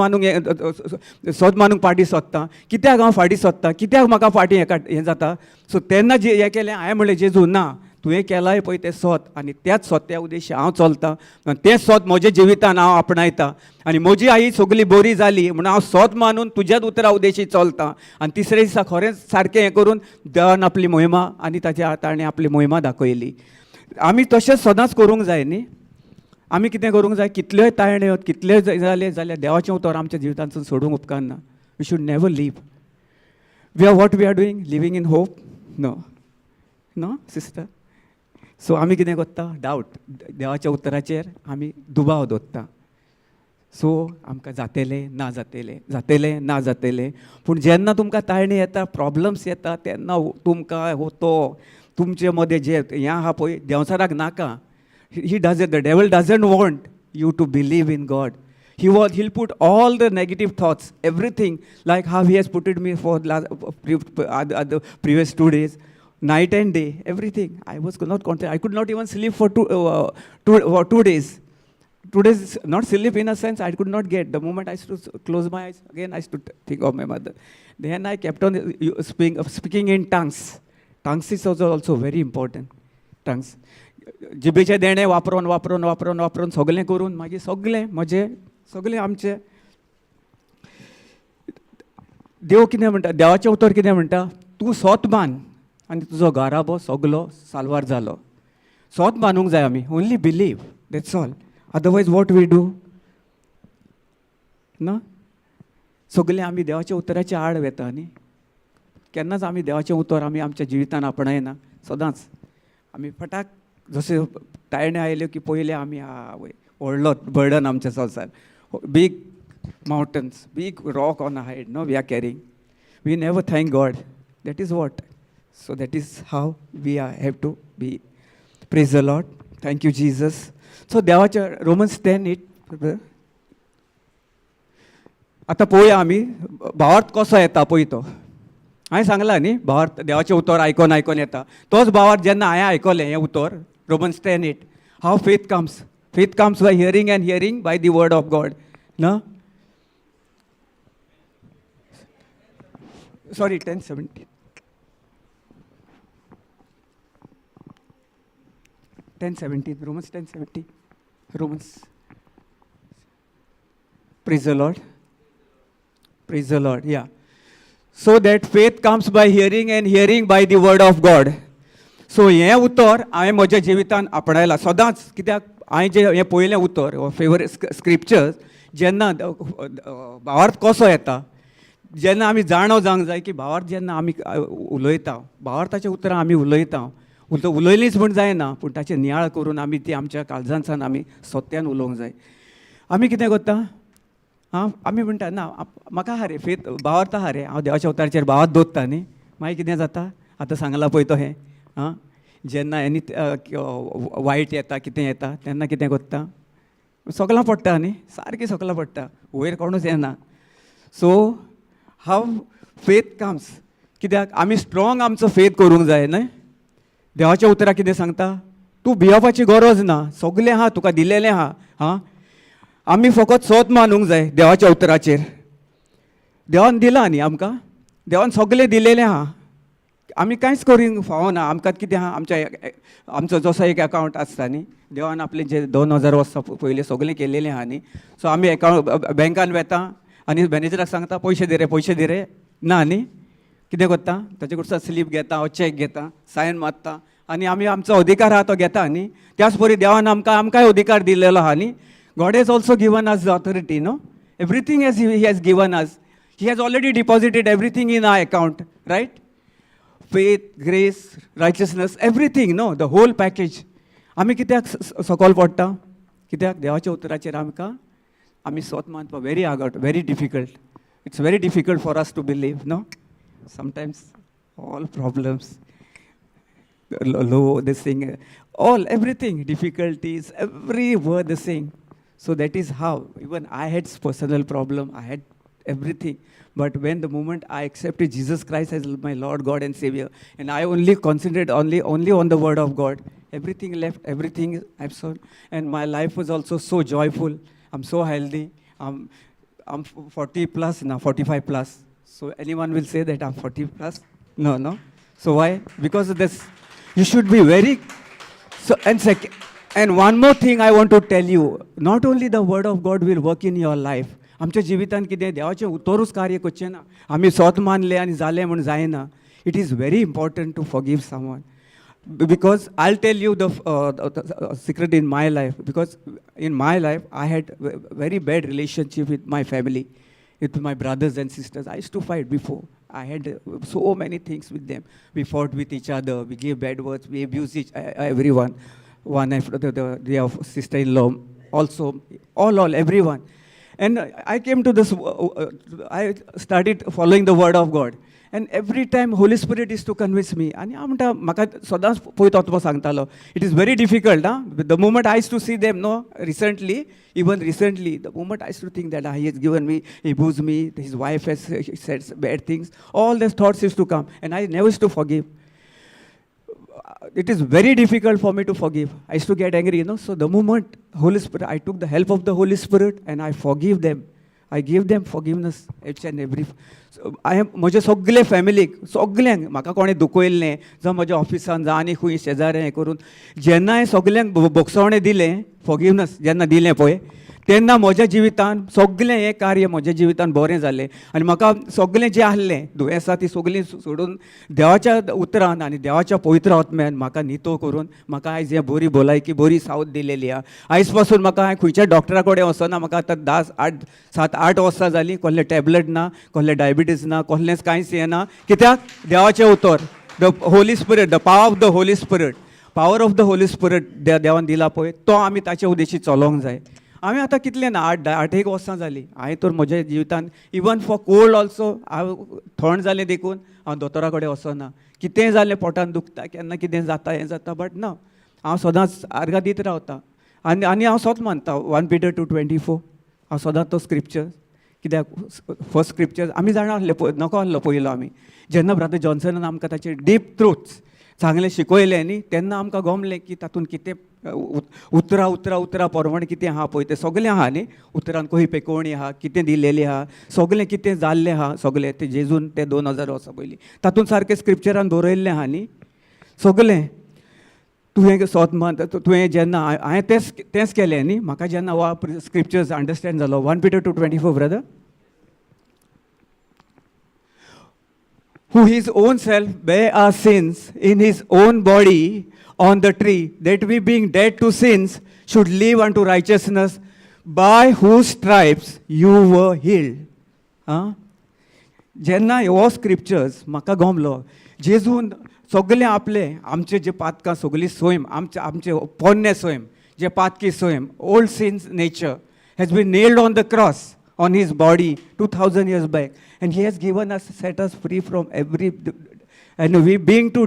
मानूंक फाटीं सोदतां? कित्याक हांव फाटीं सोदतां? कित्याक म्हाका फाटीं हें जाता? सो तेन्ना जे हें केलें, हांवें म्हणलें, जेजू ना, तुवें केलाय पळय तें सोत आनी त्याच सोत्या उद्देश्य हांव चलतां आनी तें सोत म्हज्या जिवितान हांव आपणायता आनी म्हजी आई सगळी बरी जाली म्हणून हांव सोत मानून तुज्याच उतरा उद्देशी चलतां. आनी तिसरे दिसा खरेंच सारकें हें करून देवान आपली मोहिमा आनी ताच्या ताणें आपली मोहिमा दाखयली. आमी तशेंच सदांच करूंक जाय न्ही. आमी कितें करूंक जाय? कितल्योय ताळण्यो, कितल्योय जालें जाल्यार देवाचें उतर आमच्या जिवितांतसून सोडूंक उपकारना. We should never leave. We are what we are doing, living in hope? No, sister. So आमी कितें करता? डावट, देवाच्या उतराचेर आमी दुबाव दवरता. सो आमकां जातेलें ना जातेलें, जातेलें ना जातेलें. पूण जेन्ना तुमकां ताळणी येता, प्रॉब्लम्स येता, तेन्ना तुमकां हो तो तुमचे मदें जे हें आहा पळय, देंवचाराक नाका. He does the devil doesn't want you to believe in God. He'll put all the negative thoughts, everything, like how he has put it me for the previous 2 days, night and day, everything. I was not content. I could not even sleep for 2 days. 2 days, not sleep in a sense, I could not get. The moment I used to close my eyes, again I used to think of my mother. Then I kept on speaking in tongues. Tongues is also very important. Tongues. जिबेचें देणें वापरून वापरून वापरून वापरून सगळें करून मागीर सगळें म्हजें सगळें आमचें देव कितें म्हणटा, देवाचें उतर कितें म्हणटा? तूं सोत मान आनी तुजो घराबो सगलो साल्वार जालो. सोत मानूंक जाय आमी. Only believe, that's all. Otherwise what we do? ना? सगळें आमी देवाच्या उतराच्या आड वेता न्ही. केन्नाच आमी देवाचें उतर आमी आमच्या जिवितान आपणायना. सदांच आमी फटाक जशें ताळणे आयल्यो की पयलें आमी आवय, व्हडलो बर्डन आमच्या संवसार, big mountains, big rock on a head, no, we are carrying. We never thank God. That is what. So that is how we are have to be. Praise the Lord. Thank you, Jesus. So देवाच्या Romans 10:8. आतां पळोवया आमी भावार्थ कसो येता पळय तो. हांवें सांगलां न्ही, भावार्थ देवाचें उतर आयकोन आयकोन येता. तोच भावार्थ जेन्ना हांवें आयकलें हें उतर, Romans 10:8, how faith comes. Faith comes by hearing and hearing by the word of God. न, sorry, 10:17, 10:17, Romans 10:17, Romans. Praise the Lord. Praise the Lord. Yeah. So that faith comes by hearing and hearing by the word of God. So हें उतर हांवें म्हज्या जिवितान आपणायलां सदांच. कित्याक हांवें जें हें पयलें उतर, फेवरेट स्क्रिप्चर्स, जेन्ना भावार्थ कसो येता, जेन्ना आमी जाणो जावंक जाय की भावार्थ जेन्ना आमी उलयता, भावार्थाच्या उतरां आमी उलयता, उलयलींच म्हूण जायना, पूण ताचें नियाळ करून आमी ती आमच्या काळजांतल्यान आमी सत्यान उलोवंक जाय. आमी कितें करता? आं, आमी म्हणटा, ना, म्हाका आहा रे फेथ, भावार्थ आहा रे, हांव देवाच्या उतराचेर भावार्थ दवरता न्ही. मागीर कितें जाता? आतां सांगलां पळय तो हें. आं, जेन्ना एनी वायट येता, कितें येता, तेन्ना कितें करता? सगळां पडटा न्ही, सारकें सगळां पडटा, वयर कोणूच येना. सो हाव फेथ कम्स? कित्याक आमी स्ट्रॉंग आमचो फेथ करूंक जाय न्हय. देवाच्या उतरां कितें सांगता? तूं भियोवपाची गरज ना, सगळें आहा, तुका दिलेलें आहा. हां, आमी फकत सोत मानूंक जाय देवाच्या उतराचेर. देवान दिलां न्ही आमकां, देवान सगळें दिलेलें आहा, आमी कांयच करूंक फावना. आमकां कितें आहा, आमच्या आमचो जसो एक अकावंट आसता न्ही, देवान आपले जे 2000 वर्सां पयलीं सगळें केलेलें आहा न्ही. सो आमी एकावंट बँकान वेता आनी मॅनेजराक सांगता, पयशे दी रे, पयशे दी रे. ना न्ही, कितें करता? ताचे कडच्यान स्लीप घेता, हो चॅक घेता, सायन मारता आनी आमी आमचो अधिकार आहा तो घेता न्ही. त्याच परी देवान आमकां आमकांय अधिकार दिलेलो आहा न्ही. God has also given us the authority, no? Everything has he has given us. He has already deposited everything in our account, right? Faith, grace, righteousness, everything, no, the whole package. आमी कित्याक सकयल पडटा? कित्याक देवाच्या उतराचेर आमकां आमी स्वत मानपा very hard, very difficult. It's very difficult for us to believe, no? Sometimes all problems, low, this thing, all, everything, difficulties, every word the same. So that is how, even I had personal problem, I had everything. But when the moment I accepted Jesus Christ as my Lord, God and Savior, and I only concentrate only on the word of God, everything left, everything is absorbed. And my life was also so joyful. I'm so healthy. I'm 40 plus now, 45 plus. So anyone will say that I'm 40 plus? No. So why? Because of this, you should be very. So and second, and one more thing I want to tell you. Not only the word of God will work in your life. आमच्या जिवितान कितें देवाचें उतरूच कार्य करचें ना. आमी स्वत मानलें आनी जालें म्हूण जायना. It is very important to forgive someone, because I'll tell you the secret in my life. Because in my life, I had very bad relationship with my family, with my brothers and sisters. I used to fight before. I had so many things with them. We fought with each other. We gave bad words. We abused everyone. One after the sister-in-law, also, all, everyone. And I came to this, I started following the word of God. And every time Holy Spirit is to convince me. आनी हांव म्हणटा, म्हाका सदांच पयत आत्मो सांगतालो, it is very difficult. Ah, the moment I to see them, no, recently, even recently, the moment I to think that he has given me, he abuse me, his wife has said bad things, all these thoughts used to come and I never used to forgive. It is very difficult for me to forgive. I used to get angry. So the moment Holy Spirit, I took the help of the Holy Spirit and I forgive them. I give them forgiveness each and every. So I am म्हज्या सगळे फॅमिलीक, सगल्यांक, म्हाका कोणें दुखयल्लें, जावं म्हज्या ऑफिसान, जावं आनी खंय शेजाऱ्यां, हें करून जेन्ना हांवें सगल्यांक भोगसवणें दिलें, फॉरगिवनस जेन्ना दिलें पळय, तेन्ना म्हज्या जिवितान सगळें हें कार्य म्हज्या जिवितान बरें जालें आनी म्हाका सगळें जें आहलें दुयेंसां ती सगळीं सोडून देवाच्या उतरान आनी देवाच्या पवित्र आत्म्यान म्हाका नितो करून म्हाका आयज हें बरी भलायकी, बरी सावध दिलेली आहा. आयज पासून म्हाका हांवें खंयच्या डॉक्टरा कडेन वचना. म्हाका आतां 10 8 7 8 वर्सां जालीं, कसलें टॅबलेट ना, कसलें डायबिटीज ना, कसलेंच कांयच हें ना. कित्याक? देवाचें उतर, the Holy Spirit, the power of the Holy Spirit, power of the Holy Spirit देवान दिला पळय, तो आमी ताचे उद्देशी चलोवंक जाय. हांवें आतां कितलें ना, 8 8 एक वर्सां जालीं. हांवें तर म्हज्या जिवितान इवन फॉर कोल्ड ऑल्सो, हांव थंड जालें देखून हांव दोतोरा कडेन वचना. कितेंय जालें, पोटान दुखता, केन्ना कितें जाता, हें जाता, बट ना, हांव सदांच आर्गां दीत रावता आनी हांव सदांच मानता 1 Peter 2:24. हांव सदांच तो स्क्रिप्चर, कित्याक फर्स्ट स्क्रिप्चर आमी जाणा आसले, नको आसलो पयलो. आमी जेन्ना ब्रदर जॉन्सनान आमकां ताचे डीप ट्रुथ्स चांगलें शिकयलें न्ही, तेन्ना आमकां गमलें की तातूंत कितें उतरां उतरां उतरां प्रमाणे कितें आहा पळय, तें सगळें आहा न्ही. उतरान खंय पेकोवणी आहा, कितें दिलेली आहा, सगळें कितें जाल्लें आहा, सगळें तें जेजून ते 2000 वर्सां पयलीं तातूंत सारकें स्क्रिप्चरान बरयल्लें आहा न्ही सगळें. तुवें सोत मान, तुवें जेन्ना हांवें तेंच केलें न्ही, म्हाका जेन्ना वा स्क्रिप्चर्स अंडरस्टँड जालो, 1 Peter 2:24, brother, "who his own self bare our sins in his own body on the tree, that we being dead to sins should live unto righteousness, by whose stripes you were healed." आं, जेन्ना हो scriptures म्हाका गमलो, जेजून सगळें आपलें आमचे जे पातकां सगळीं सैम आमचे आमचे पोन्ने सैम जे पातकी सैम, old sins nature has been nailed on the cross on his body 2000 years back, and he has given us, set us free from every, and we being to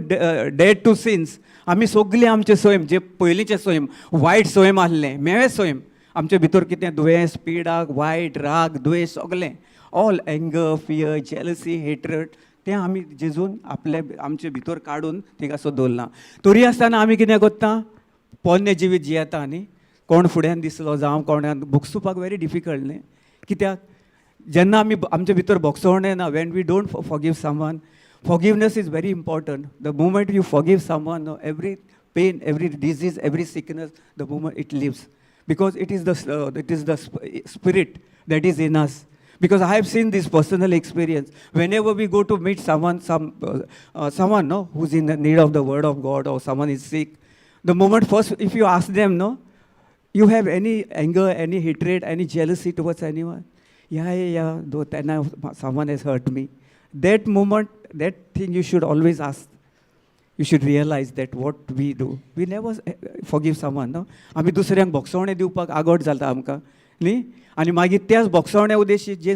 dead to sins. आमी सगळीं आमचे सैम जे पयलींचे सैम, वायट सैम आहलें, म्हेळें सैम आमचे भितर कितें दुयेंस, पिडाक, वायट, राग, द्वेश, सगळें, all anger, fear, jealousy, hatred, तें आमी जेजून आपले आमचे भितर काडून थिंगासर दवरलां. तरी आसतना आमी कितें करता? पोन्नें जिवीत जियेता न्ही. कोण फुड्यान दिसलो जावं कोणाक भोगसुपाक व्हेरी डिफिकल्ट न्ही. कित्याक? जेन्ना आमी आमचे भितर भोगसवणें ना, when we don't forgive someone. Forgiveness is very important. The moment you forgive someone, every pain, every disease, every sickness, the moment it leaves, because it is the spirit that is in us. Because I have seen this personal experience. Whenever we go to meet someone, someone, no, who's in the need of the word of God or someone is sick, the moment first, if you ask them, no, "You have any anger, any hatred, any jealousy towards anyone?" Yeah, though then someone has hurt me." That moment, that thing you should always ask. You should realize that what we do, we never forgive someone, no? आमी दुसऱ्यांक भोगसवणें दिवपाक आगोट जाता आमकां न्ही. आनी मागीर त्याच भोगसवण्या उद्देशी जे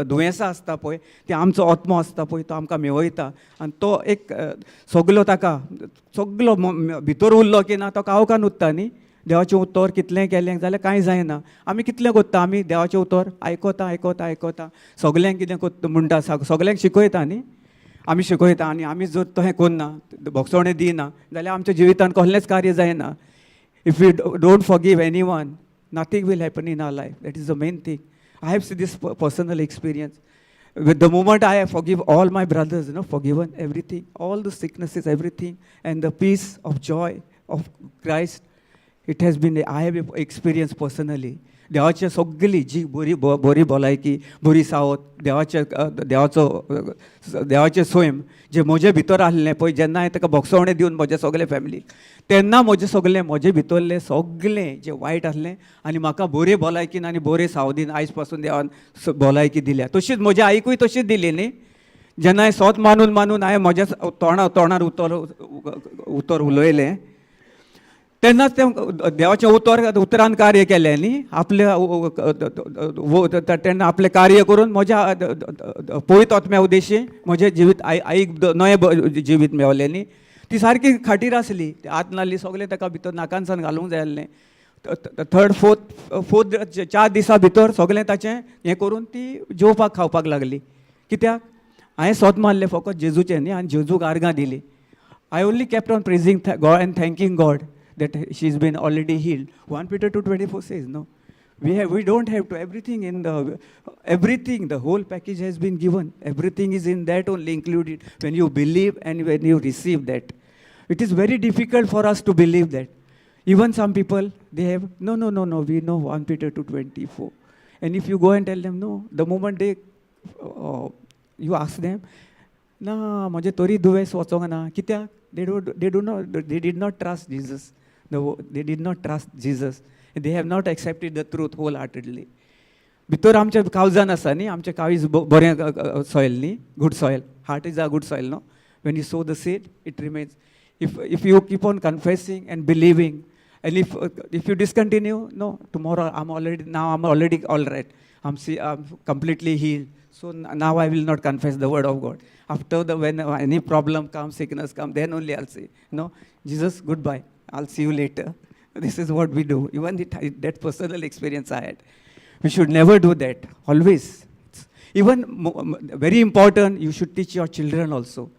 दुयेंसां आसता पळय, ते आमचो आत्मो आसता पळय, तो आमकां मेवयता आनी तो एक सगलो ताका सगलो भितर उरलो की ना, तो काळोखान उरता न्ही. देवाचें उतर कितलें केलें जाल्यार कांय जायना. आमी कितलें करता? आमी देवाचें उतर आयकता, आयकता, आयकता, सगल्यांक कितें करता म्हणटा, सगल्यांक शिकयता न्ही. आमी शिकयता आनी आमी जर तशें करना, भोगसवणें दिना जाल्यार आमच्या जिवितान कसलेंच कार्य जायना. If you don't forgive anyone, nothing will happen in our life. That is the main thing. I have seen this personal experience. With the moment I have forgive all my brothers, forgiven everything, all the sicknesses, everything, and the peace of joy of Christ, it has been, I have experienced personally. देवाची सगळी जी बरी बरी भलायकी, बरी south, देवाचे देवाचो देवाचें सैम जे म्हजे भितर आहलें पळय, जेन्ना हांवें ताका भोगसवणें दिवन म्हजे सगळे फॅमिलीक, तेन्ना म्हजें सगळें म्हजे भितरलें सगळें जें वायट आसलें आनी म्हाका बरी भलायकीन आनी बरे सावदीन आयज पासून देवान भलायकी दिल्या. तशीच म्हज्या आईकूय तशीच दिली न्ही. जेन्ना हांवें सोत मानून मानून हांवें म्हज्या तोंडार उतर उतर उलयलें, तेन्नाच तें देवाचें उतर उतरान कार्य केलें न्ही. आपल्या तेन्ना आपलें कार्य करून म्हज्या पवित्र आत्म्या उद्देशी म्हजें जिवीत आईक नवें जिवीत मेवलें न्ही. ती सारकी खाटीर आसली, आत नासली, सगळें ताका भितर नाकांसान घालूंक जाय आसलें. थर्ड फोर्थ फोर्थ 4 दिसां भितर सगळें ताचें हें करून ती जेवपाक खावपाक लागली. कित्याक? हांवें सोत मारलें फकत जेजूचें न्ही आनी जेजूक आर्गां दिली. I only kept on praising God and thanking God that she's been already healed. 1 Peter 2:24 says, no. We don't have to, everything in the, everything, the whole package has been given. Everything is in that only included when you believe and when you receive that. It is very difficult for us to believe that. Even some people, they have, no, no, no, no, we know 1 Peter 2:24. And if you go and tell them, no, the moment they, you ask them, ना म्हजें तरी दुयेंस वचोंक ना कित्याक they did not trust Jesus. They did not trust Jesus. They have not accepted the truth wholeheartedly. भितर आमच्या काळजान आसा न्ही, आमचें काळीज बरें सॉयल न्ही, good soil. Heart is a good soil, no? When you sow the seed, it remains. If you keep on confessing and believing, and if you discontinue, no, tomorrow I'm already, now I'm already all right, I'm completely healed, so now I will not confess the word of God. After the when any problem comes, sickness comes, then only I'll say, no, Jesus, goodbye, I'll see you later. This is what we do. Even that personal experience I had. We should never do that. Always. Even very important, you should teach your children also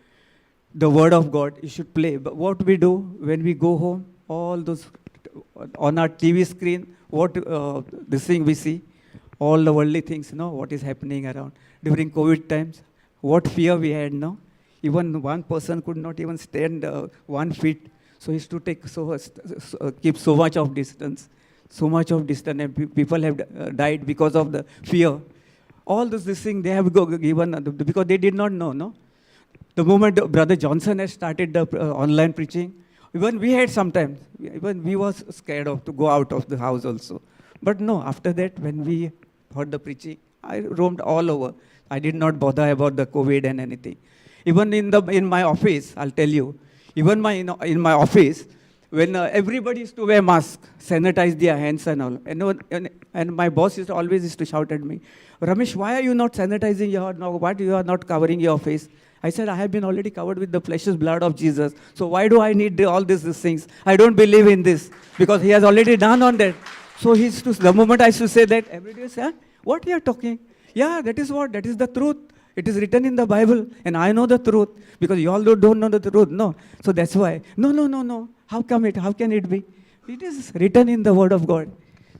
the word of God. You should play. But what we do when we go home, all those on our TV screen, what this thing we see, all the worldly things, what is happening around. During COVID times, what fear we had, no? Even one person could not even stand 1 feet. So he used to take so, so keep so much of distance, so much of distance, and people have died because of the fear. All this thing they have given because they did not know, no? The moment Brother Johnson has started the online preaching, even we had sometimes, even we was scared of to go out of the house also. But no, after that, when we heard the preaching, I roamed all over. I did not bother about the COVID and anything. Even in my office, I'll tell you, even in my office, when everybody used to wear mask, sanitize their hands and all, and my boss used to always used to shout at me, "Ramesh, why are you not sanitizing your, no, why you are not covering your face?" I said, "I have been already covered with the precious blood of Jesus. So why do I need all these things? I don't believe in this because he has already done on that." So the moment I used to say that, everybody say, "Huh? What you are talking?" Yeah, that is what, that is the truth. It is written in the Bible, and I know the truth because you all don't know the truth. No. So that's why. No, no, no, no. How come it? How can it be? It is written in the Word of God.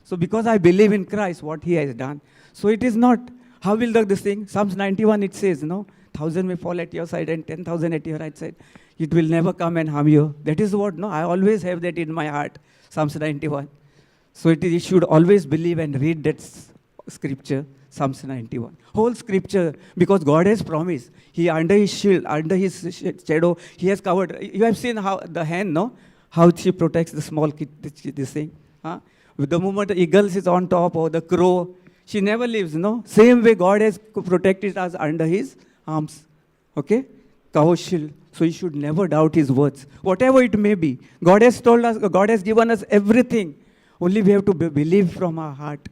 So because I believe in Christ, what he has done. So it is not, how will this thing? Psalms 91, it says, no, 1,000 may fall at your side and 10,000 at your right side. It will never come and harm you. That is what, no, I always have that in my heart, Psalms 91. So it is, you should always believe and read that scripture, Psalms 91. Whole scripture, because God has promised. He under his shield, under his shadow, he has covered. You have seen how the hen, no? How she protects the small kid, this thing. Huh? With the moment the eagles is on top or the crow, she never leaves, no? Same way God has protected us under his arms. Okay? Cow shield. So you should never doubt his words. Whatever it may be. God has told us, God has given us everything. Only we have to believe from our heart.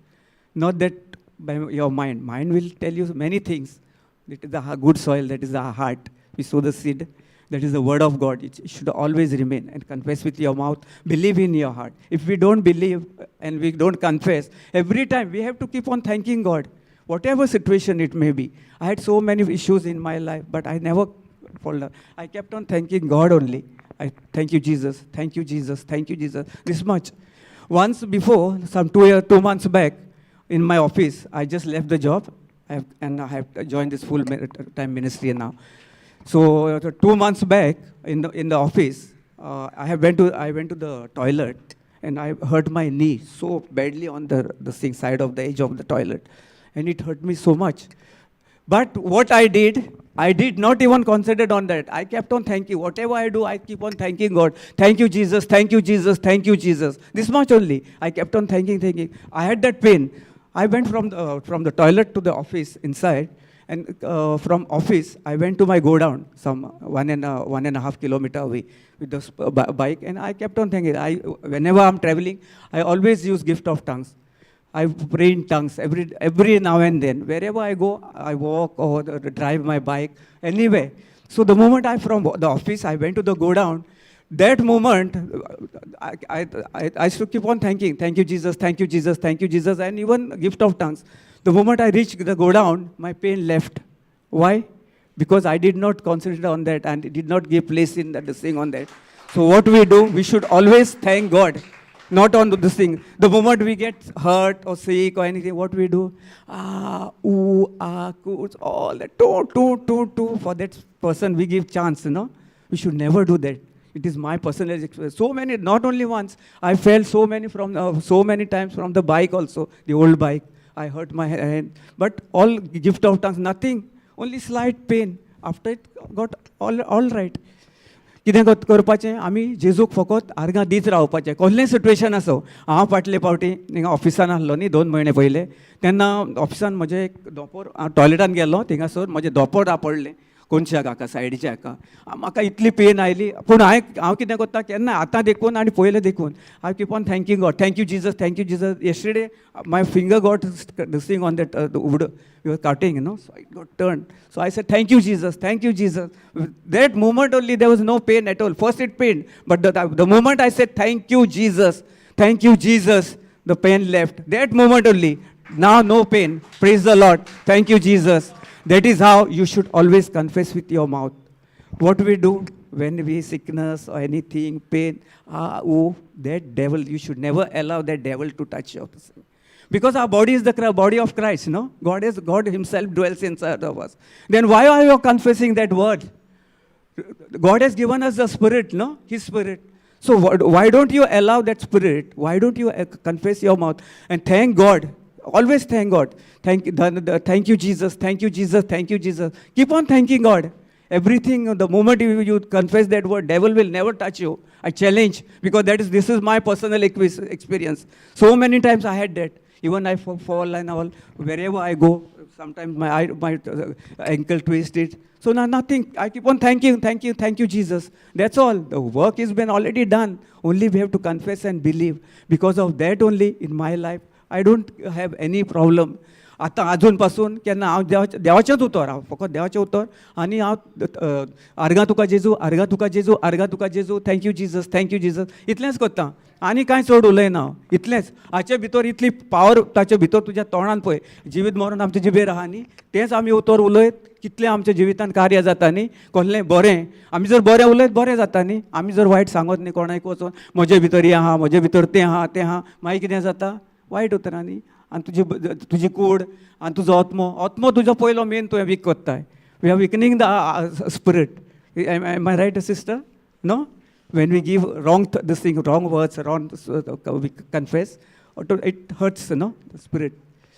Not that by your mind. Mind will tell you many things. It is the good soil, that is the heart. We sow the seed. That is the word of God. It should always remain. And confess with your mouth. Believe in your heart. If we don't believe and we don't confess, every time we have to keep on thanking God. Whatever situation it may be. I had so many issues in my life, but I never fall down. I kept on thanking God only. I thank you, Jesus. Thank you, Jesus. Thank you, Jesus. This much. Once before, some 2 months back, in my office, I just left the job, and I have joined this full time ministry now. So 2 months back, in the office, I went to the toilet, and I hurt my knee so badly on the thing side of the edge of the toilet, and it hurt me so much. But what I did not even concentrate on that. I kept on thanking. Whatever I do, I keep on thanking God. Thank you, Jesus. Thank you, Jesus. Thank you, Jesus. This much only. I kept on thanking, thanking. I had that pain. I went from the toilet to the office inside, and from office, I went to my godown, some 1.5 kilometer away with the bike, and I kept on thanking. Whenever I'm traveling, I always use gift of tongues. I pray in tongues every now and then. Wherever I go, I walk or drive my bike, anywhere. So the moment I from the office, I went to the godown. That moment, I used to keep on thanking, thank you, Jesus, thank you, Jesus, thank you, Jesus, and even gift of tongues. The moment I reached the godown, my pain left. Why? Because I did not concentrate on that and did not give place in that thing on that. So what we do, we should always thank God, not on this thing. The moment we get hurt or sick or anything, what we do? Ah, ooh, ah, coots, all that. Two, two, two, two. For that person, we give chance. We should never do that. It is my personal experience. So many, not only once, I fell so many from so many times from the bike also, the old bike. I hurt my hand, but all gift of tongues, nothing, only slight pain. After it got all right. कितें करपाचें? आमी जेजूक फकत आर्गां दीत रावपाचें, कसलें situation आसूं. हांव फाटले फावटी हिंगा ऑफिसान आसलो न्ही 2 म्हयने पयले, तेन्ना ऑफिसान म्हजें एक दोपोर, हांव टॉयलेटान गेलो, थिंगासर म्हजें दोपोर आपडलें कोनशाक हाका सायडीच्या हाका. म्हाका इतली पेन आयली, पूण हांवें हांव कितें करता केन्ना आतां देखून आनी पयलें देखून, I keep on thanking God, "Thank you, Jesus, thank you, Jesus." Yesterday my finger got this thing on that wood we were cutting, so it got turned. So I said, "Thank you, Jesus, thank you, Jesus." That moment only, there was no pain at all. First it pained, but the moment I said, "Thank you, Jesus, thank you, Jesus," the pain left. That moment only. Now no pain. Praise the Lord. Thank you, Jesus. That is how you should always confess with your mouth. What we do when we sickness or anything, pain, ah, oh, that devil, you should never allow that devil to touch you. Because our body is the body of Christ, no? God Himself dwells inside of us. Then why are you confessing that word? God has given us the Spirit, no? His Spirit. So why don't you allow that Spirit? Why don't you confess your mouth and thank God? Always thank God. Thank you, Jesus. Thank you, Jesus. Thank you, Jesus. Keep on thanking God. Everything, the moment you confess that word, devil will never touch you. I challenge, because that is this is my personal experience. So many times I had that. Even I fall and all, wherever I go, sometimes my ankle twisted. So now nothing. I keep on thanking, "Thank you, thank you, Jesus." That's all. The work has been already done. Only we have to confess and believe. Because of that only in my life, I don't have any problem. आतां आजून पासून केन्ना हांव देवाचें देवाचेंच उतर, हांव फकत देवाचें उतर आनी हांव आर्गां तुका जेजू, आर्गां तुका जेजू, आर्गां तुका जेजू, "Thank you, Jesus, thank you, Jesus," इतलेंच करता आनी कांय चड उलयना हांव, इतलेंच. हाचे भितर इतली पावर ताचे भितर. तुज्या तोंडान पळय, जिवीत मरण आमच्या जिबेर आहा न्ही, तेंच आमी उतर उलयत कितलें आमच्या जिवितान कार्य जाता न्ही. कसलें बरें आमी जर बरें उलयत, बरें जाता न्ही. आमी जर वायट सांगत न्ही कोणाक वचोन, म्हजे भितर हें आहा, म्हजे भितर तें आहा, तें आहा, मागीर कितें जाता? वायट उतरांनी आनी तुजी कूड आनी तुजो आत्मो, आत्मो तुजो पयलो मेन तुवें वीक कोत्ताय. We are weakening the spirit. Am I right, sister? No, when we give wrong this thing, wrong words, wrong, we confess, it hurts, no, the spirit.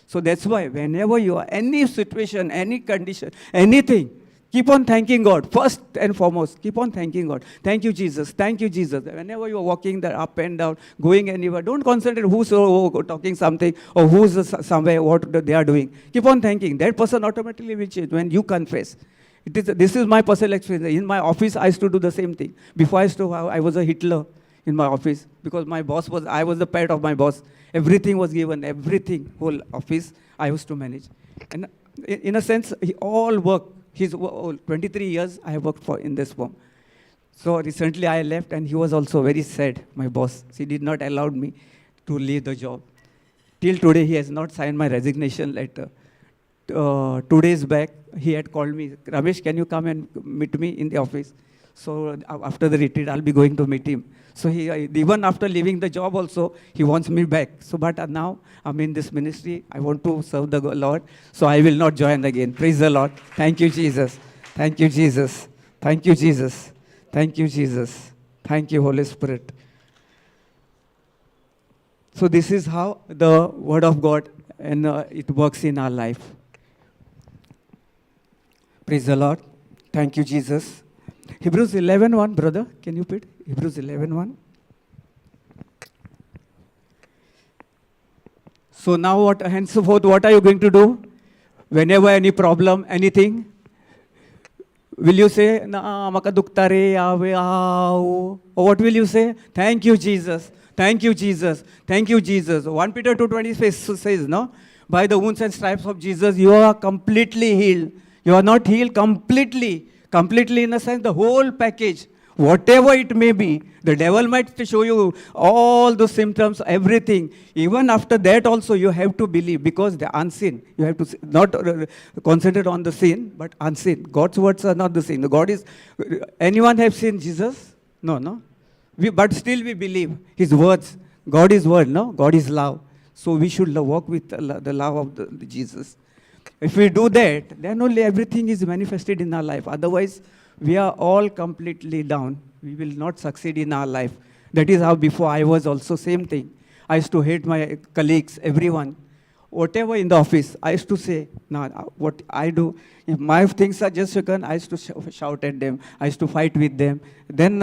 So that's why whenever you are any situation, any condition, anything, keep on thanking God. First and foremost, keep on thanking God. "Thank you, Jesus. Thank you, Jesus." Whenever you are walking there up and down, going anywhere, don't concentrate who's talking something or who's somewhere, what they are doing. Keep on thanking. That person automatically will change when you confess. This is my personal experience. In my office, I used to do the same thing. Before I used to, I was a Hitler in my office because my boss was, I was the pet of my boss. Everything was given, everything, whole office I used to manage. And in a sense, he all work, his all 23 years I have worked for in this firm. So recently I left and he was also very sad, my boss. He did not allow me to leave the job. Till today, he has not signed my resignation letter. 2 days back, he had called me, "Ramesh, can you come and meet me in the office?" So after the retreat, I'll be going to meet him. So he, even after leaving the job also, he wants me back. So, but now I'm in this ministry. I want to serve the Lord. So I will not join again. Praise the Lord. Thank you, Jesus. Thank you, Jesus. Thank you, Jesus. Thank you, Jesus. Thank you, Holy Spirit. So this is how the Word of God and it works in our life. Praise the Lord. Thank you, Jesus. Hebrews 11:1, brother. Can you put Hebrews 11:1? So now what, henceforth, what are you going to do? Whenever any problem, anything, will you say, "Na, maka dukta re, ave, aw"? Or what will you say? "Thank you, Jesus. Thank you, Jesus. Thank you, Jesus." 1 Peter 2:20 says, no? By the wounds and stripes of Jesus, you are completely healed. You are not healed completely. Completely in a sense, the whole package. Whatever it may be, the devil might show you all the symptoms, everything. Even after that also, you have to believe, because the unseen, you have to not concentrate on the sin, but unseen. God's words are not the same. God is, anyone have seen Jesus? No, no. But still we believe his words. God is word, no? God is love. So we should walk with the love of the Jesus. If we do that, then only everything is manifested in our life. Otherwise, we are all completely down. We will not succeed in our life. That is how before I was also same thing. I used to hate my colleagues, everyone. Whatever in the office, I used to say, no, what I do, if my things are just shaken, I used to shout at them. I used to fight with them. Then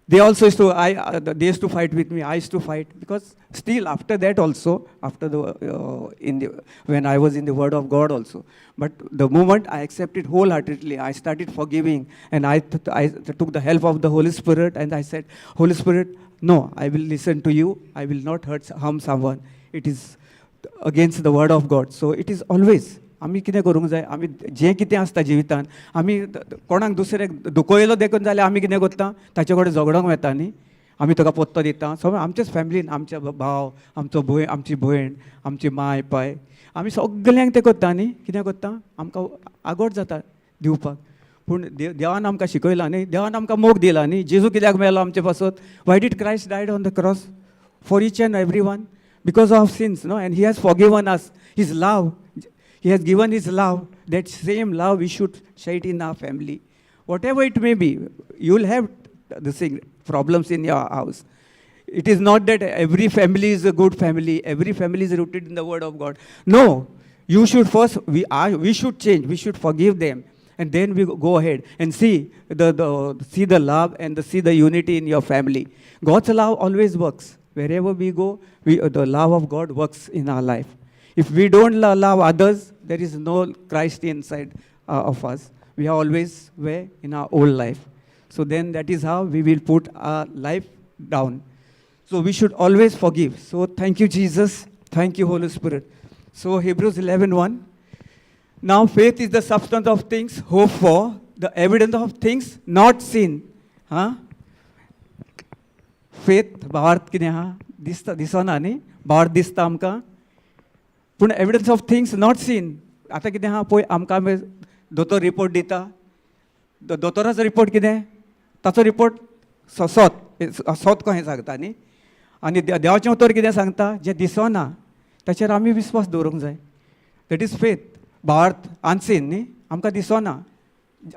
they also used to, they used to fight with me. I used to fight because still after that also, after the, in the, when I was in the Word of God also. But the moment I accepted wholeheartedly, I started forgiving, and I took the help of the Holy Spirit, and I said, "Holy Spirit, no, I will listen to you. I will not hurt, harm someone. It is against the word of God." So it is always आमी कितें करूंक जाय, आमी जें कितें आसता जिवितान, आमी कोणाक दुसऱ्याक दुखयलो देखून जाल्यार आमी कितें करता, ताचे कडेन झगडोंक वता न्ही, आमी ताका पत्तो दिता. सगळें आमच्याच फॅमिलीन आमच्या भाव, आमचो भयण, आमची भयण, आमची माय पाय, आमी सगल्यांक तें करता न्ही. कितें करता, आमकां आगोट जाता दिवपाक. पूण देवान आमकां शिकयलां न्ही, देवान आमकां मोग दिला न्ही. जेजू कित्याक मेलो आमचे पासत? Why did Christ died on the cross for each and every one? Because of sins, no? And he has forgiven us. His love, he has given his love. That same love we should share it in our family. Whatever it may be, you will have the same problems in your house. It is not that every family is a good family, every family is rooted in the word of God. No, you should first, we should change, we should forgive them. And then we go ahead and see the love and see the unity in your family. God's love always works. Wherever we go, the love of God works in our life. If we don't love others, there is no Christ inside of us. We are always where in our old life. So then that is how we will put our life down. So we should always forgive. So thank you, Jesus. Thank you, Holy Spirit. So Hebrews 11:1. Now faith is the substance of things hoped for, the evidence of things not seen. Huh? Faith, भावार्थ कितें आहा? दिसता, दिसना न्ही. भावार्थ दिसता आमकां, पूण evidence of things not seen. आतां कितें आहा पळय, आमकां दोतोर रिपोर्ट दिता. दोतोराचो रिपोर्ट कितें? ताचो रिपोर्ट सत सत कशें सांगता न्ही. आनी देवाचें उतर कितें सांगता? जें दिसना ताचेर आमी विस्वास दवरूंक जाय. That is faith. भावार्थ अनसीन न्ही, आमकां दिसना.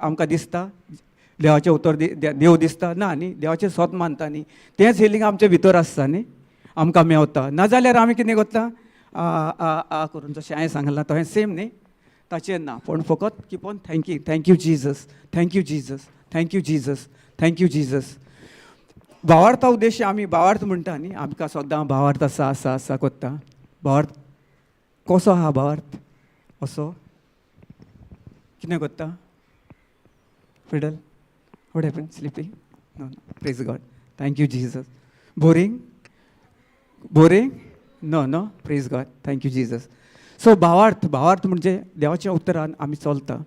आमकां दिसता देवाचें उतर, देव दिसता ना न्ही. देवाचें सत मानता न्ही, तेंच हिलींग आमच्या भितर आसता न्ही, आमकां मेवता. नाजाल्यार आमी कितें करता, आ आ आ करून, जशें हांवें सांगलां तशें सेम न्ही. ताचेर ना, पूण फकत keep on thanking, "Thank you, Jesus. Thank you, Jesus. Thank you, Jesus. Thank you, Jesus." भावार्था उद्देश, आमी भावार्थ म्हणटा न्ही, आमकां सद्दां भावार्थ आसा आसा आसा कोत्ता. भावार्थ कसो आहा? भावार्थ असो कितें कोत्ता? Fiddle, what happen? Sleeping? No, praise God. Thank you, Jesus. Boring? Boring? No, no, praise God. Thank you, Jesus. So भावार्थ, भावार्थ म्हणजे देवाच्या उतरान आमी चलता.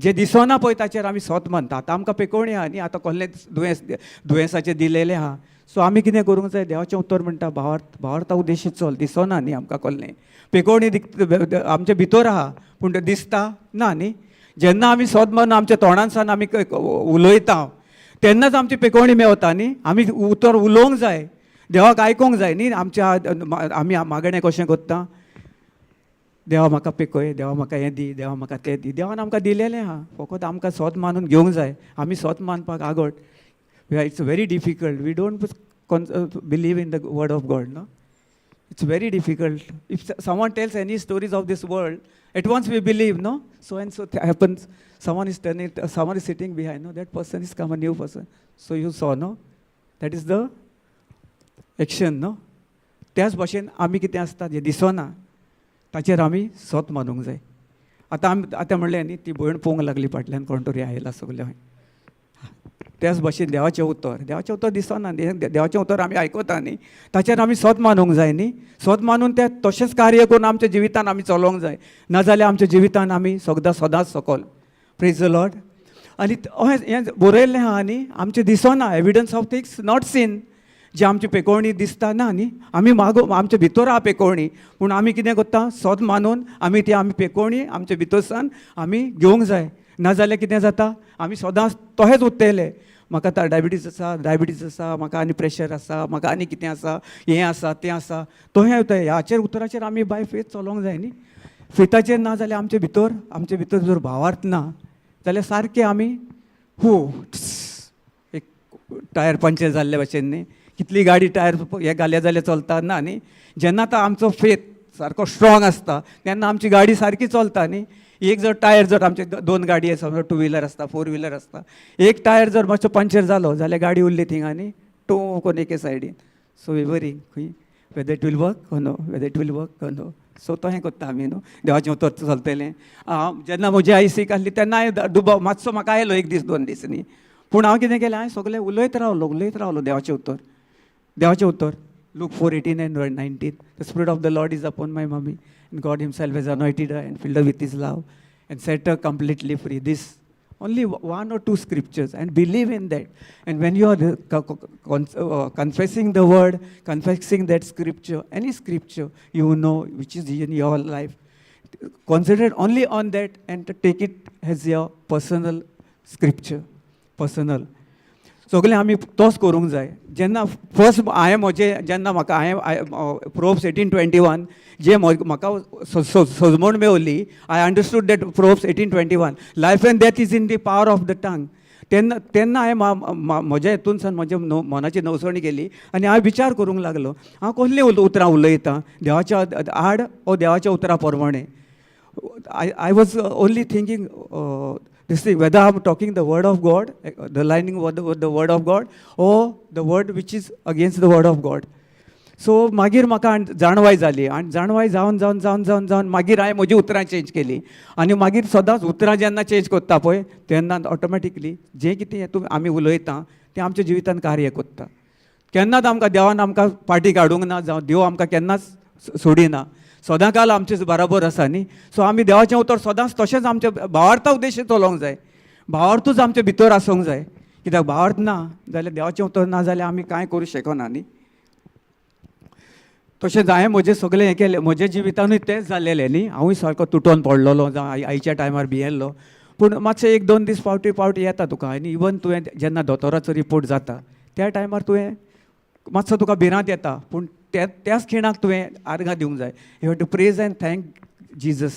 जे दिसना पळय ताचेर आमी सत मानता. आतां आमकां पेकोवणी आहा न्ही, आतां कसलें दुयेंस, दुयेंसाचें दिलेलें आहा. सो आमी कितें करूंक जाय? देवाचें उतर म्हणटा, भावार्थ, भावार्था उद्देशी चल. दिसना न्ही आमकां कसलें पेकोवणी, आमचे भितर आहा, पूण तें दिसता ना न्ही. जेन्ना आमी सत मानून आमच्या तोंडान आमी उलयता, तेन्नाच आमची पेकोवणी मेवता न्ही. आमी उतर उलोवंक जाय, देवाक आयकोंक जाय न्ही. आमच्या आमी मागणें कशें करता? देवा म्हाका पेकय, देवा म्हाका हें दी, देवा म्हाका तें दी. देवान आमकां दिलेलें आहा, फकत आमकां सत मानून घेवंक जाय. आमी सत मानपाक आगोट. It's very difficult. We don't believe in the word of God, no? It's very difficult. If someone tells any stories of this world, at once we believe, no? So and so happens. Someone is turning, someone is sitting behind, no? That person is come a new person. So you saw, no? That is the action, no? त्याच भाशेन आमी कितें आसता, जें दिसना ताचेर आमी सत मानूंक जाय. आतां आमी आतां म्हणलें न्ही, ती भयण पळोवंक लागली फाटल्यान कोण तरी आयला सगळें. त्याच भाशेन देवाचें उतर, देवाचें उतर दिसना, देवाचें उतर आमी आयकता न्ही, ताचेर आमी सत मानूंक जाय न्ही. सत मानून तें तशेंच कार्य करून आमच्या जिवितान आमी चलोवंक जाय. नाजाल्यार आमच्या जिवितान आमी सगदां सदांच सकल. Praise the Lord. आनी अहें हें बरयल्लें आहा न्ही, आमचें दिसना, evidence of things not seen. जी आमची पेकोवणी दिसता ना न्ही, आमी मागो, आमचे भितर आहा पेकोवणी, पूण आमी कितें करता, सत मानून आमी ती आमी पेकोवणी आमचे भितरसान आमी घेवंक जाय. नाजाल्यार कितें जाता, आमी सदांच तशेंच उरतले. म्हाका आतां डायबिटीज आसा, डायबिटीज आसा म्हाका, आनी प्रेशर आसा म्हाका, आनी कितें आसा, हें आसा, तें आसा, तशें उरता. ह्याचेर उतराचेर आमी बाय फेथ चलोवंक जाय न्ही. फेथाचेर ना जाल्यार आमचे भितर जर भावार्थ ना जाल्यार सारकें आमी हू एक टायर पंचर जाल्ले भशेन न्ही. कितली गाडी टायर हे घाले जाल्यार चलता ना न्ही. जेन्ना आतां आमचो फेथ सारको स्ट्रॉंग आसता तेन्ना आमची गाडी सारकी चलता न्ही. एक जर टायर जर आमचे दोन गाडी समज टू व्हिलर आसता, फोर व्हिलर आसता, एक टायर जर मातसो पंचर जालो जाल्यार गाडी उरली थिंगा न्ही, टो कोन्न एके सायडीन. सो we वरी खंय whether it will work or no, whether it will work or no. So तशें करता आमी न्हू, देवाचें उतर चलतलें. हांव जेन्ना म्हजी आई सीक आसली तेन्ना हांवें दुबाव मातसो म्हाका आयलो एक दीस दोन दीस न्ही, पूण हांव कितें केलें, हांवें सगळें उलयत रावलो, उलयत रावलो देवाचें उतर, देवाचें उतर. Luke 4:18 and 19, "The Spirit of the Lord is upon my mummy and God himself has anointed and filled with his love and set her completely free." This only one or two scriptures and believe in that. And when you are confessing the word, confessing that scripture, any scripture you know which is in your life, concentrate only on that and to take it as your personal scripture, personal. सगळें आमी तोच करूंक जाय. जेन्ना first हांवें म्हजें जेन्ना म्हाका हांवें प्रोवर्ब्स 18:21 जे म्हाका सजमण मेवली, I understood that Proverbs 18:21, "Life and death is in the power of the tongue." तेन्ना हांवें म्हज्या हितूनसान म्हज्या मनाची नवसणी केली आनी हांवें विचार करूंक लागलो, हांव कसलीं उतरां उलयतां, देवाच्या आड ओ देवाच्या उतरां प्रमाणें. I was only thinking this thing, whether I'm talking the word of God, the lining with the word of God, or the word which is against the word of God. So मागीर म्हाका जाणवाय जाली आनी जाणवाय जावन जावन जावन जावन जावन मागीर हांवें म्हजी उतरां चेंज केली. आनी मागीर सदांच उतरां जेन्ना चेंज करता पळय तेन्ना ऑटोमॅटिकली जें कितें तूं आमी उलयता तें आमच्या जिवितान कार्य करता. केन्नाच आमकां देवान आमकां फाटी काडूंक ना, जावं देव आमकां केन्नाच सोडिना, सदां काल आमचे बराबर आसा न्ही. सो आमी देवाचें उतर सदांच तशेंच आमच्या भावार्था उद्देश चलोवंक जाय. भावार्थूच आमचे भितर आसूंक जाय, कित्याक भावार्थ ना जाल्यार, देवाचें उतर ना जाल्यार आमी कांय करूं शकना न्ही. तशेंच हांवें म्हजें सगळें हें केलें, म्हज्या जिवितानूय तेंच जाल्लेलें न्ही. हांवूय सारको तुटोन पडलेलो, जावं आईच्या टायमार भियेल्लो, पूण मातशें एक दोन दीस फावटी फावटी येता तुका. आनी इवन तुवें जेन्ना दोतोराचो रिपोर्ट जाता त्या टायमार तुवें मातसो तुका भिरांत येता, पूण त्या त्याच खिणाक तुवें आर्गां दिवंक जाय. You have to praise and thank Jesus,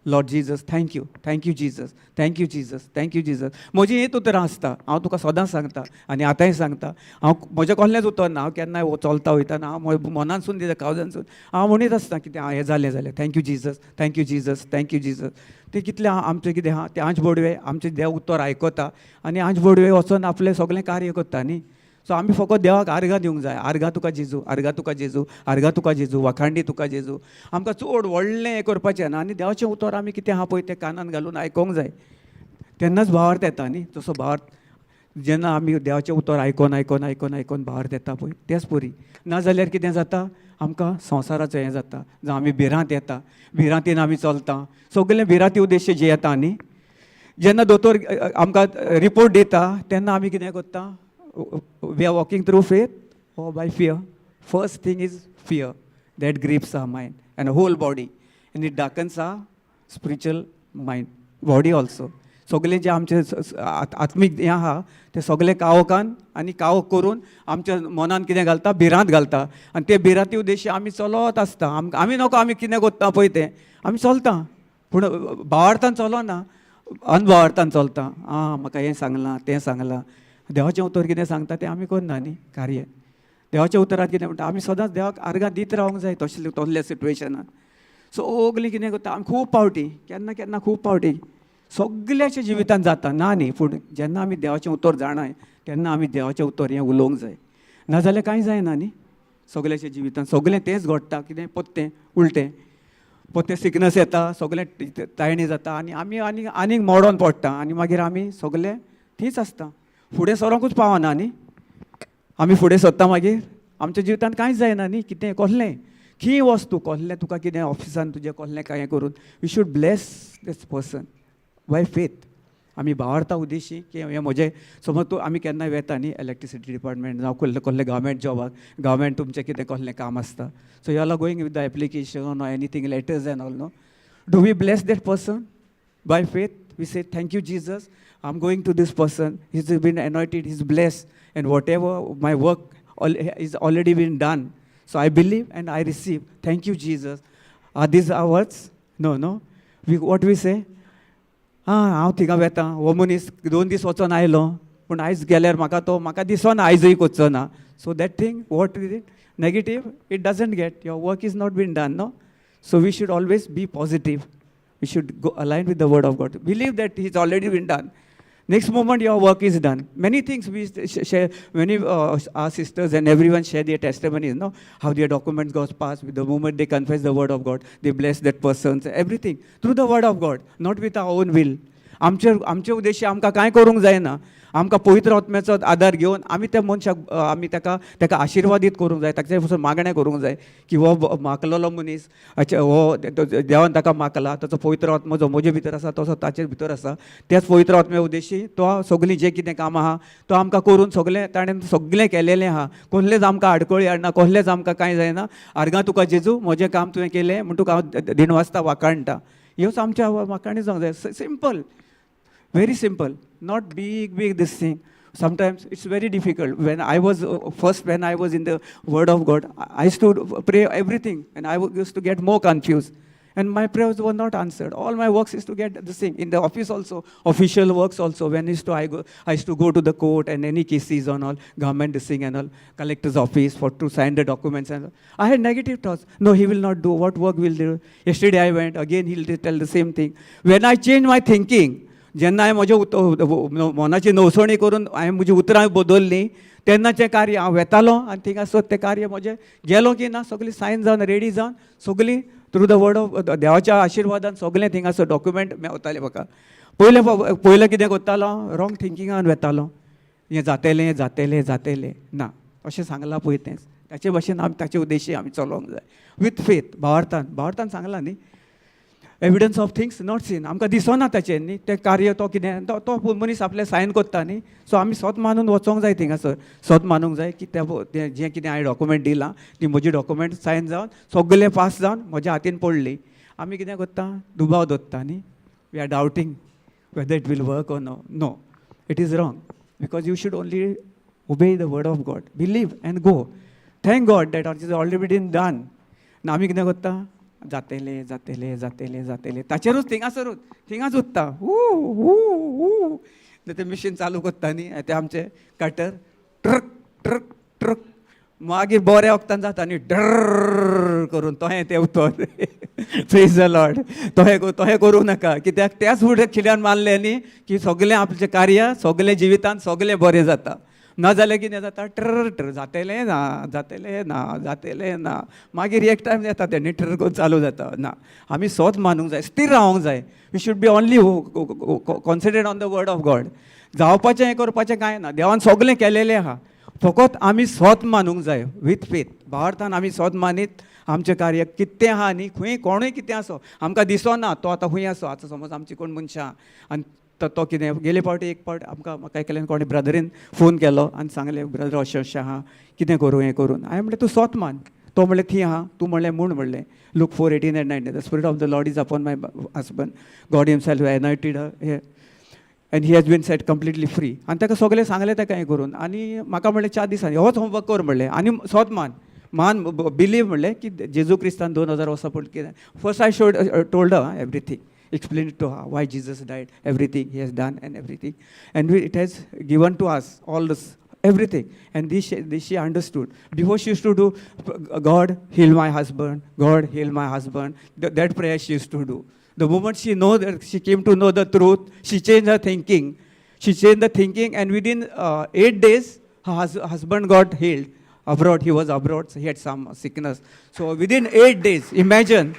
"Lord Jesus, thank you, thank you Jesus, thank you Jesus, thank you Jesus." म्हजी हीच उतरां आसता. हांव तुका सदांच सांगता आनी आतांय सांगता, हांव म्हजें कसलेंच उतर ना. हांव केन्नाय चलता वयतना हांव मनानसून दिता, काळजानसून हांव म्हणीत आसता, कितें हें जालें जालें, "Thank you Jesus, thank you Jesus, thank you Jesus." तें कितलें आमचें कितें आहा तें आंज बोडवे आमचें देव उतर आयकता आनी आंज बोडवे वचोन आपलें सगळें कार्य करता न्ही. सो आमी फकत देवाक आर्गां दिवंक जाय. आर्गां तुका जेजू, आर्गां तुका जेजू, आर्गां तुका जेजू, वाखांडी तुका जेजू. आमकां चड व्हडलें हें करपाचें ना आनी देवाचें उतर आमी कितें आहा पळय तें कानान घालून आयकोंक जाय, तेन्नाच भावार्थ येता न्ही. तसो भावार्थ जेन्ना आमी देवाचें उतर आयकोन आयकोन आयकोन आयकोन भावार्थ येता पळय तेच परी. नाजाल्यार कितें जाता, आमकां संवसाराचो हें जाता, जावं आमी भिरांत येता, भिरांतीन आमी चलता, सगळें भिरांती उद्देश्य जे येता न्ही. जेन्ना दोतोर आमकां रिपोर्ट दिता तेन्ना आमी कितें करता? We are walking through faith or by fear? First thing is fear that grips our mind and whole body and it darkens our spiritual mind, body also. सगळें जें आमचें आत्मीक हें आहा तें सगळें काळोखान आनी काळोख करून आमच्या मनान कितें घालता, भिरांत घालता. आनी ते भिरांती उद्देश्य आमी चलत आसता. आमकां आमी नको, आमी कितें करता पळय तें आमी चलता, पूण भावार्थान चलना, अनभावार्थान चलता. आं, म्हाका हें सांगलां, तें सांगलां, देवाचें उतर कितें सांगता तें आमी करना न्ही कार्य. देवाच्या उतरात कितें म्हणटा, आमी सदांच देवाक आर्गां दीत रावंक जाय तशें तसल्या सिट्युएशनान. सगलीं कितें करता आमी खूब फावटी, केन्ना केन्ना खूब फावटी सगल्याच्या जिवितान जाता ना न्ही, पूण जेन्ना आमी देवाचें उतर जाणाय तेन्ना आमी देवाचें उतर हें उलोवंक जाय, नाजाल्यार कांय जायना न्ही. सगल्याच्या जिवितान सगळें तेंच घडटा. कितें पत्तें उलटें पत्तें सिकनस येता, सगळें तायणी जाता आनी आमी आनी आनीक मोडोन पडटा आनी मागीर आमी सगळे थंयच आसता, फुडें सरोंकूच पावना न्ही. आमी फुडें सरता, मागीर आमच्या जिवितान कांयच जायना न्ही. कितें कसलें खंय वच तूं, कसलें तुका कितें ऑफिसान तुजें कसलें कांय करून, we should bless this person by faith. आमी भावार्था उद्देशी की हें म्हजें समज तूं आमी केन्नाय वेता न्ही इलेक्ट्रिसिटी डिपार्टमेंट जावं कसलें कसलें गव्हर्मेंट जॉबाक, गव्हर्मेंट तुमचें कितें कसलें काम आसता, so you are going with the application or anything, letters and all, no? Do we bless that person by faith? We say, "Thank you, Jesus. I'm going to this person. He's been anointed, he's blessed, and whatever my work is already been done. So I believe and I receive. Thank you, Jesus." Are these our words? No. What we say? "आं, हांव थिंगा वेता, हो मनीस दोन दीस वचोन आयलो." पूण आयज गेल्यार म्हाका तो म्हाका दिसना, आयजूय करचो ना. So that thing, what is it, negative, it doesn't get, your work is not been done, no. So we should always be positive. We should go align with the word of God, believe that is already been done. Next moment your work is done. Many things we share, many our sisters and everyone share their testimonies, no? How their documents got passed. The moment they confess the word of God, they bless that person, everything through the word of God, not with our own will. आमचे आमचे उद्देश आमकां कांय करूंक जायना. आमकां पवित्र आत्म्याचो आदार घेवन आमी त्या मनशाक आमी ताका ताका आशिर्वादीत करूंक जाय, ताचे पसून मागणें करूंक जाय की हो माकलेलो मनीस, अच्छा, हो देवान ताका माकला. ताचो पवित्र आत्मो जो म्हजे भितर आसा तसो ताचे भितर आसा. त्याच पवित्र आत्म्या उद्देशी तो सगळीं जें कितें कामां आहा तो आमकां करून सगळें ताणें सगळें केलेलें आहा. कसलेंच आमकां आडखळी हाडना, कसलेंच आमकां कांय जायना. आर्गां तुका जेजू, म्हजें काम तुवें केलें म्हूण तुका हांव दिनवासता, वाखाणटा. ह्योच आमच्या वाखाणी जावंक जाय. Simple, very simple, not big big this thing. Sometimes it's very difficult. When I was first, when I was in the word of God, I used to pray everything and I used to get more confused and my prayers were not answered. All my works is to get this thing in the office also, official works also. When used to I go, I used to go to the court and any cases on all government this thing and all, collector's office for to sign the documents and all. I had negative thoughts. No, he will not do. What work will do? Yesterday I went again, he'll tell the same thing. When I changed my thinking, जेन्ना हांवें म्हज्या मनाची नवसणी करून हांवें म्हजी उतरां बदललीं, तेन्नाचें कार्य हांव वेतालो आनी थिंगासर तें कार्य म्हजें गेलो की ना, सगळीं सायन जावन रेडी जावन सगळीं थ्रू the word of देवाच्या आशिर्वादान सगळें थिंगासर डॉक्युमेंट मेवतालें म्हाका. पयलें पयलें कितें करतालो, रॉंग थिंकिंगान वेतालो. हें जातेलें, जातेलें, जातेलें ना अशें सांगलां पळय तेंच. ताचे भशेन आमी ताचे उद्देशी आमी चलोवंक जाय विथ फेथ, भावार्थान. भावार्थान सांगलां न्ही, evidence of things not seen. आमकां दिसना ताचें न्ही तें कार्य. तो कितें तो तो मनीस आपलें सायन करता न्ही. सो आमी सोत मानून वचोंक जाय थिंगासर. सोत मानूंक जाय की तें जें कितें हांवें डॉक्युमेंट दिलां ती म्हजी डॉक्युमेंट सायन जावन सगळें पास जावन म्हज्या हातीन पडली. आमी कितें करता, दुबाव दवरता न्ही. We are doubting whether it will work or no. No, it is wrong, because you should only obey the word of God, believe and go. Thank God that is already been done. ना, आमी कितें करता, जातेले, जातेले, जातेले, जातेले, ताचेरूच थिंगासरूच थिंगाच उत्ता. हू हू हू, तें machine चालू करता न्ही तें आमचें cutter, truck truck truck. मागीर बऱ्या वखदान जाता न्ही, डर्र करून तोहें तें उतर. Praise the Lord. तोहें तोहें करूं नाका, कित्याक त्याच फुडें खिल्यान मारलें न्ही की सगळें आपलें कार्य सगळें जिवितान सगळें बरें जाता. नाजाल्यार कितें जाता, ट्र ट्र, जातेलें ना, जातेलें ना, जातेलें ना. मागीर एक टायम येता तें न्ही, ट्र करून चालू जाता. ना, आमी सोत मानूंक जाय, स्थिर रावंक जाय. We should be only concentrate on the word of God. जावपाचें हें करपाचें कांय ना, देवान सगळें केलेलें आहा. फकत आमी सोत मानूंक जाय विथ फेथ. भावार्थान आमी सोत मानीत आमचें कार्य कितें आहा न्ही, खंय कोणूय कितें आसो, आमकां दिसना तो आतां खंय आसो. आतां समज आमची कोण मनशां आनी तो तो कितें गेले फावटी एक फावट आमकां म्हाका एकल्यान कोणी ब्रदरीन फोन केलो आनी सांगलें, ब्रदर अशें अशें आहा, कितें करूं हें करून. हांवें म्हणलें, तूं सोत मान. तो म्हणलें, थी आहा तूं म्हणलें म्हूण म्हणलें, Luke 4:18 and 19, the spirit of the Lord is upon my husband, God himself anointed hey and he has been set completely free. आनी ताका सगळें सांगलें ताका हें करून. आनी म्हाका म्हणलें, 4 दिसांनी होच होमवर्क कर म्हणलें आनी सोत मान मान, बिलीव म्हणलें की जेजू क्रिस्तान 2000 वर्सां पयलीं कितें. First I showed, told everything, explained to her why Jesus died, everything he has done and everything. And it has given to us all this, everything. And this she understood. Before she used to do, "God heal my husband, God heal my husband." That prayer she used to do. The moment she know that she came to know the truth, she changed her thinking. She changed the thinking and within 8 days, her husband got healed. Abroad, he was abroad, so he had some sickness. So within 8 days, imagine,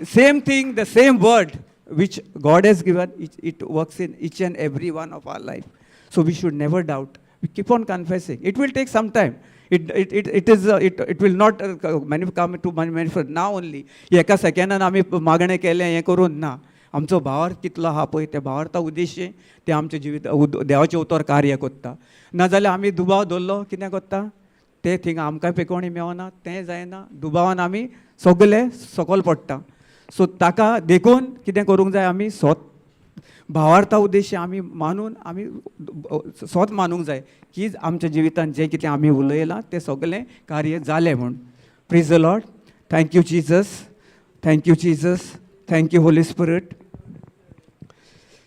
same thing, the same word which God has given, it works in each and every one of our life. So we should never doubt. We keep on confessing. It will take some time. It will not come to manifest now only. एका second dan आमी मागणें केलें हें करून ना. आमचो भावार्थ कितलो आहा पळय, त्या भावार्था उद्देश्य तें आमच्या जिवीत देवाचें उतर कार्य करता. नाजाल्यार आमी दुबाव दवरलो, कितें करता ते थिंगा आमकां पेकोवणी मेवना, तें जायना. दुबावान आमी सगले सकयल पडटा. सो ताका देखून कितें करूंक जाय, आमी सोत भावार्था उद्देश्य आमी मानून आमी सोत मानूंक जाय की आमच्या जिवितान जें कितें आमी उलयलां तें सगलें कार्य जालें म्हूण. Praise the Lord. Thank you, Jesus. Thank you, Jesus. Thank you, Holy Spirit.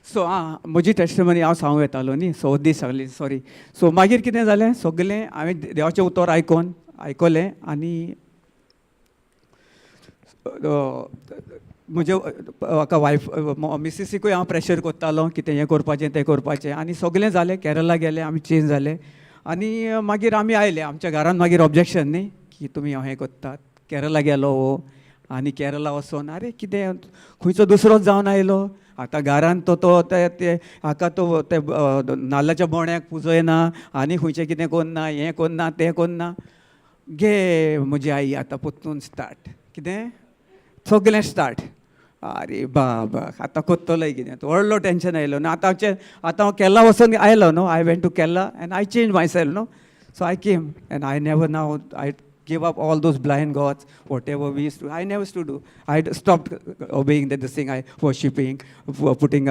So आं, म्हजी टेस्टिमनी हांव सांगूं येतालो न्ही. सो दीस सगळें, सॉरी. सो मागीर कितें जालें, सगलें हांवें देवाचें उतर आयकोन आयकलें आनी म्हजे म्हाका वायफ मिसिसीकूय हांव प्रेशर करतालो कितें हें करपाचें, तें करपाचें. आनी सगलें जालें, केरला गेले आमी, चेंज जाले आनी मागीर आमी आयले. आमच्या घरान मागीर ऑब्जेक्शन न्ही की तुमी हें करतात, केरला गेलो हो आनी केरला वचोन आरे कितें खंयचो दुसरोच जावन आयलो. आतां घरान तो तो ते ते हाका तो ते नाल्लाच्या बोण्याक पुजयना आनी खंयचें कितें करना, हें करना, तें करना गे. म्हजी आई आतां परतून स्टार्ट, कितें सगलें स्टार्ट. आरे बाबा, आतां करतलोय कितें? व्हडलो टेंशन आयलो न्हू. आतां आमचें आतां हांव केरला वचून आयलो न्हू. I went to Kerala and I change myself, no. So I came and I never, now I give up all those blind gods, whatever we used to. I never used to do. I stopped obeying the this thing, I worshipping, putting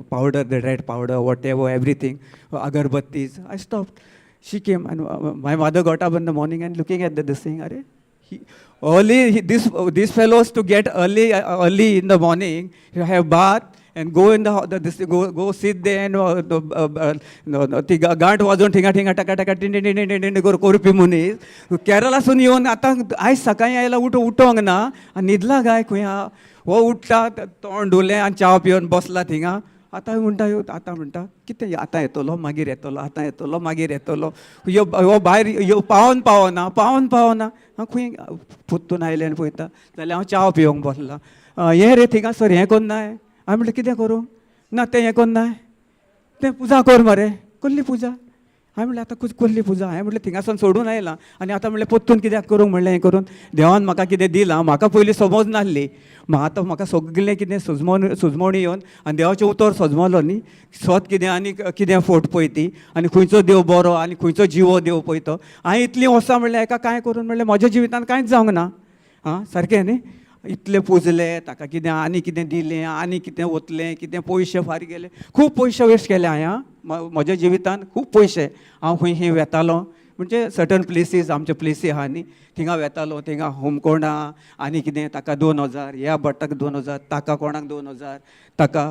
powder, the red powder, whatever, everything, agarbattis. I stopped. She came and my mother got up in the morning and looking at this thing, Are, he, early, he, this fellows to get early, early in the morning, you have bath and go in the this, go sit there and the, no, no, ती गांठ वाजोवन थिंगा थिंगा टका टका tinned tinned tinned tinned करून करपी मनीस केरलासून येवन आतां आयज सकाळीं आयला, उठ उठोंक ना आनी न्हिदला काय खंय आहा. हो उठ्ठा, तोंड धुलें आनी च्या पिवन बसला थिंगा. आतां म्हणटा, आतां म्हणटा कितें, आतां येतलो, मागीर येतलो, आतां येतलो, मागीर येतलो. यो हो भायर यो, पावोन पावना, पावोन पावना. हांव खंय परतून आयलें आनी पळयता जाल्यार हांव च्या पिवंक बसलां. हें रे थिंगासर हें करनाय. हांवें म्हणलें, कितें करूं? ना, तें हें करनाय, तें पुजा कर मरे. कसली पुजा? हांवें म्हणलें, आतां कसली पुजा? हांवें म्हणलें, थिंगासून सोडून आयलां आनी आतां म्हणलें परतून कित्याक करूंक? म्हणलें हें करून देवान म्हाका कितें दिलां, म्हाका पयलीं समज नासली. आतां म्हाका सगळें कितें सुजमोन सुजमोणी येवन आनी देवाचें उतर सजमलो न्ही, सत कितें आनी कितें फोट पळय ती आनी खंयचो देव बरो आनी खंयचो जिवो देव पळय तो. हांवें इतलीं वर्सां म्हणलें हेका कांय करून म्हणलें म्हज्या जिवितान कांयच जावंक ना. आं, सारकें न्ही? इतलें पुजलें ताका, कितें आनी कितें दिलें आनी कितें वतलें, कितें पयशे फारीक केले, खूब पयशे वेस्ट केले हांवें. आं, म्हज्या जिवितान खूब पयशे. हांव खंय खंय वेतालो म्हणजे सर्टन प्लेसीस, आमचे प्लेसी आहा न्ही, थिंगा वेतालो. थिंगा होमकोंडा आनी कितें, ताका 2000, ह्या भट्टाक 2000, ताका कोणाक 2000, ताका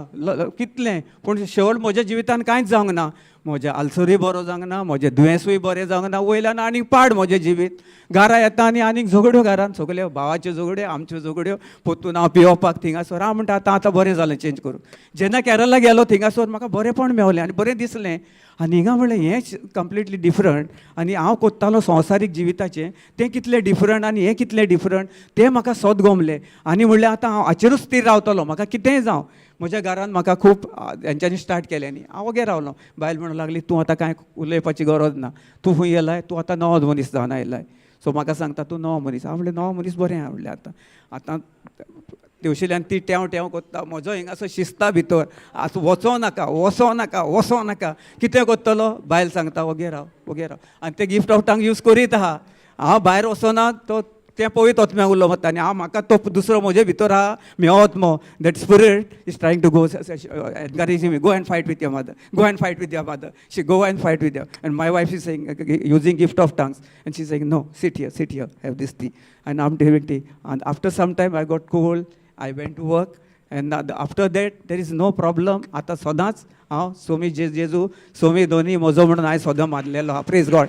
कितलें. पूण शेवट म्हज्या जिवितान कांयच जावंक ना. म्हजें आल्सरूय बरो जावंक ना, म्हजें दुयेंसूय बरें जावंक ना. वयल्यान आनीक पाड म्हजें जिवीत. घरा येता आनी आनीक झगड्यो घरान, सगल्यो भावाच्यो झगड्यो, आमच्यो झगड्यो. परतून हांव पिवपाक थिंगासर. हांव म्हणटा, आतां आतां बरें जालें चेंज करून. जेन्ना केरला गेलो थिंगासर म्हाका बरेंपण मेवलें आनी बरें दिसलें. आनी हिंगा म्हणलें हें कंप्लिटली डिफरंट. आनी हांव कोत्तालो संवसारीक जिविताचें, तें कितलें डिफरंट आनी हें कितलें डिफरंट तें म्हाका सत गोमलें. आनी म्हणलें, आतां हांव हाचेरूच स्थीर रावतलो, म्हाका कितेंय जावं. म्हज्या घरान म्हाका खूब हेंच्यांनी स्टार्ट केलें न्ही, हांव वोगे रावलो. बायल म्हणूंक लागली, तूं आतां कांय उलोवपाची गरज ना. तूं खंय येयलाय? तूं आतां नवो मनीस जावन आयलाय. सो म्हाका सांगता, तूं नवो मनीस. हांव म्हणलें, नवो मनीस बरें आहा. म्हणलें, आतां आतां तेवशिल्यान ती टेंव टेंव कोत्ता, म्हजो हिंगासो शिस्ता भितर आतां वचों नाका, वचों नाका, वचों नाका. कितें करतलो? बायल सांगता, वोगे राव, वोगे राव. आनी ते गिफ्ट ऑफ टंग यूज करीत आहा. हांव भायर वचना, तो तें पळयत आत्म्या उरलो वता आनी हांव म्हाका तो दुसरो म्हजे भितर आहा म्यो आत्मो, that spirit is trying to go encouraging me, "Go and fight with your mother, go and fight with your mother." She go and fight with your, and my wife is saying, using gift of tongues, and she's saying, "No, sit here, sit here, have this tea." And I'm having tea. And after some time, I got cold. I went to work. And after that, there is no problem. आतां सदांच हांव सोमी जे जेजू सोमी दोनी म्हजो म्हणून हांवें सदां मानलेलो आहा. प्रेज गॉड.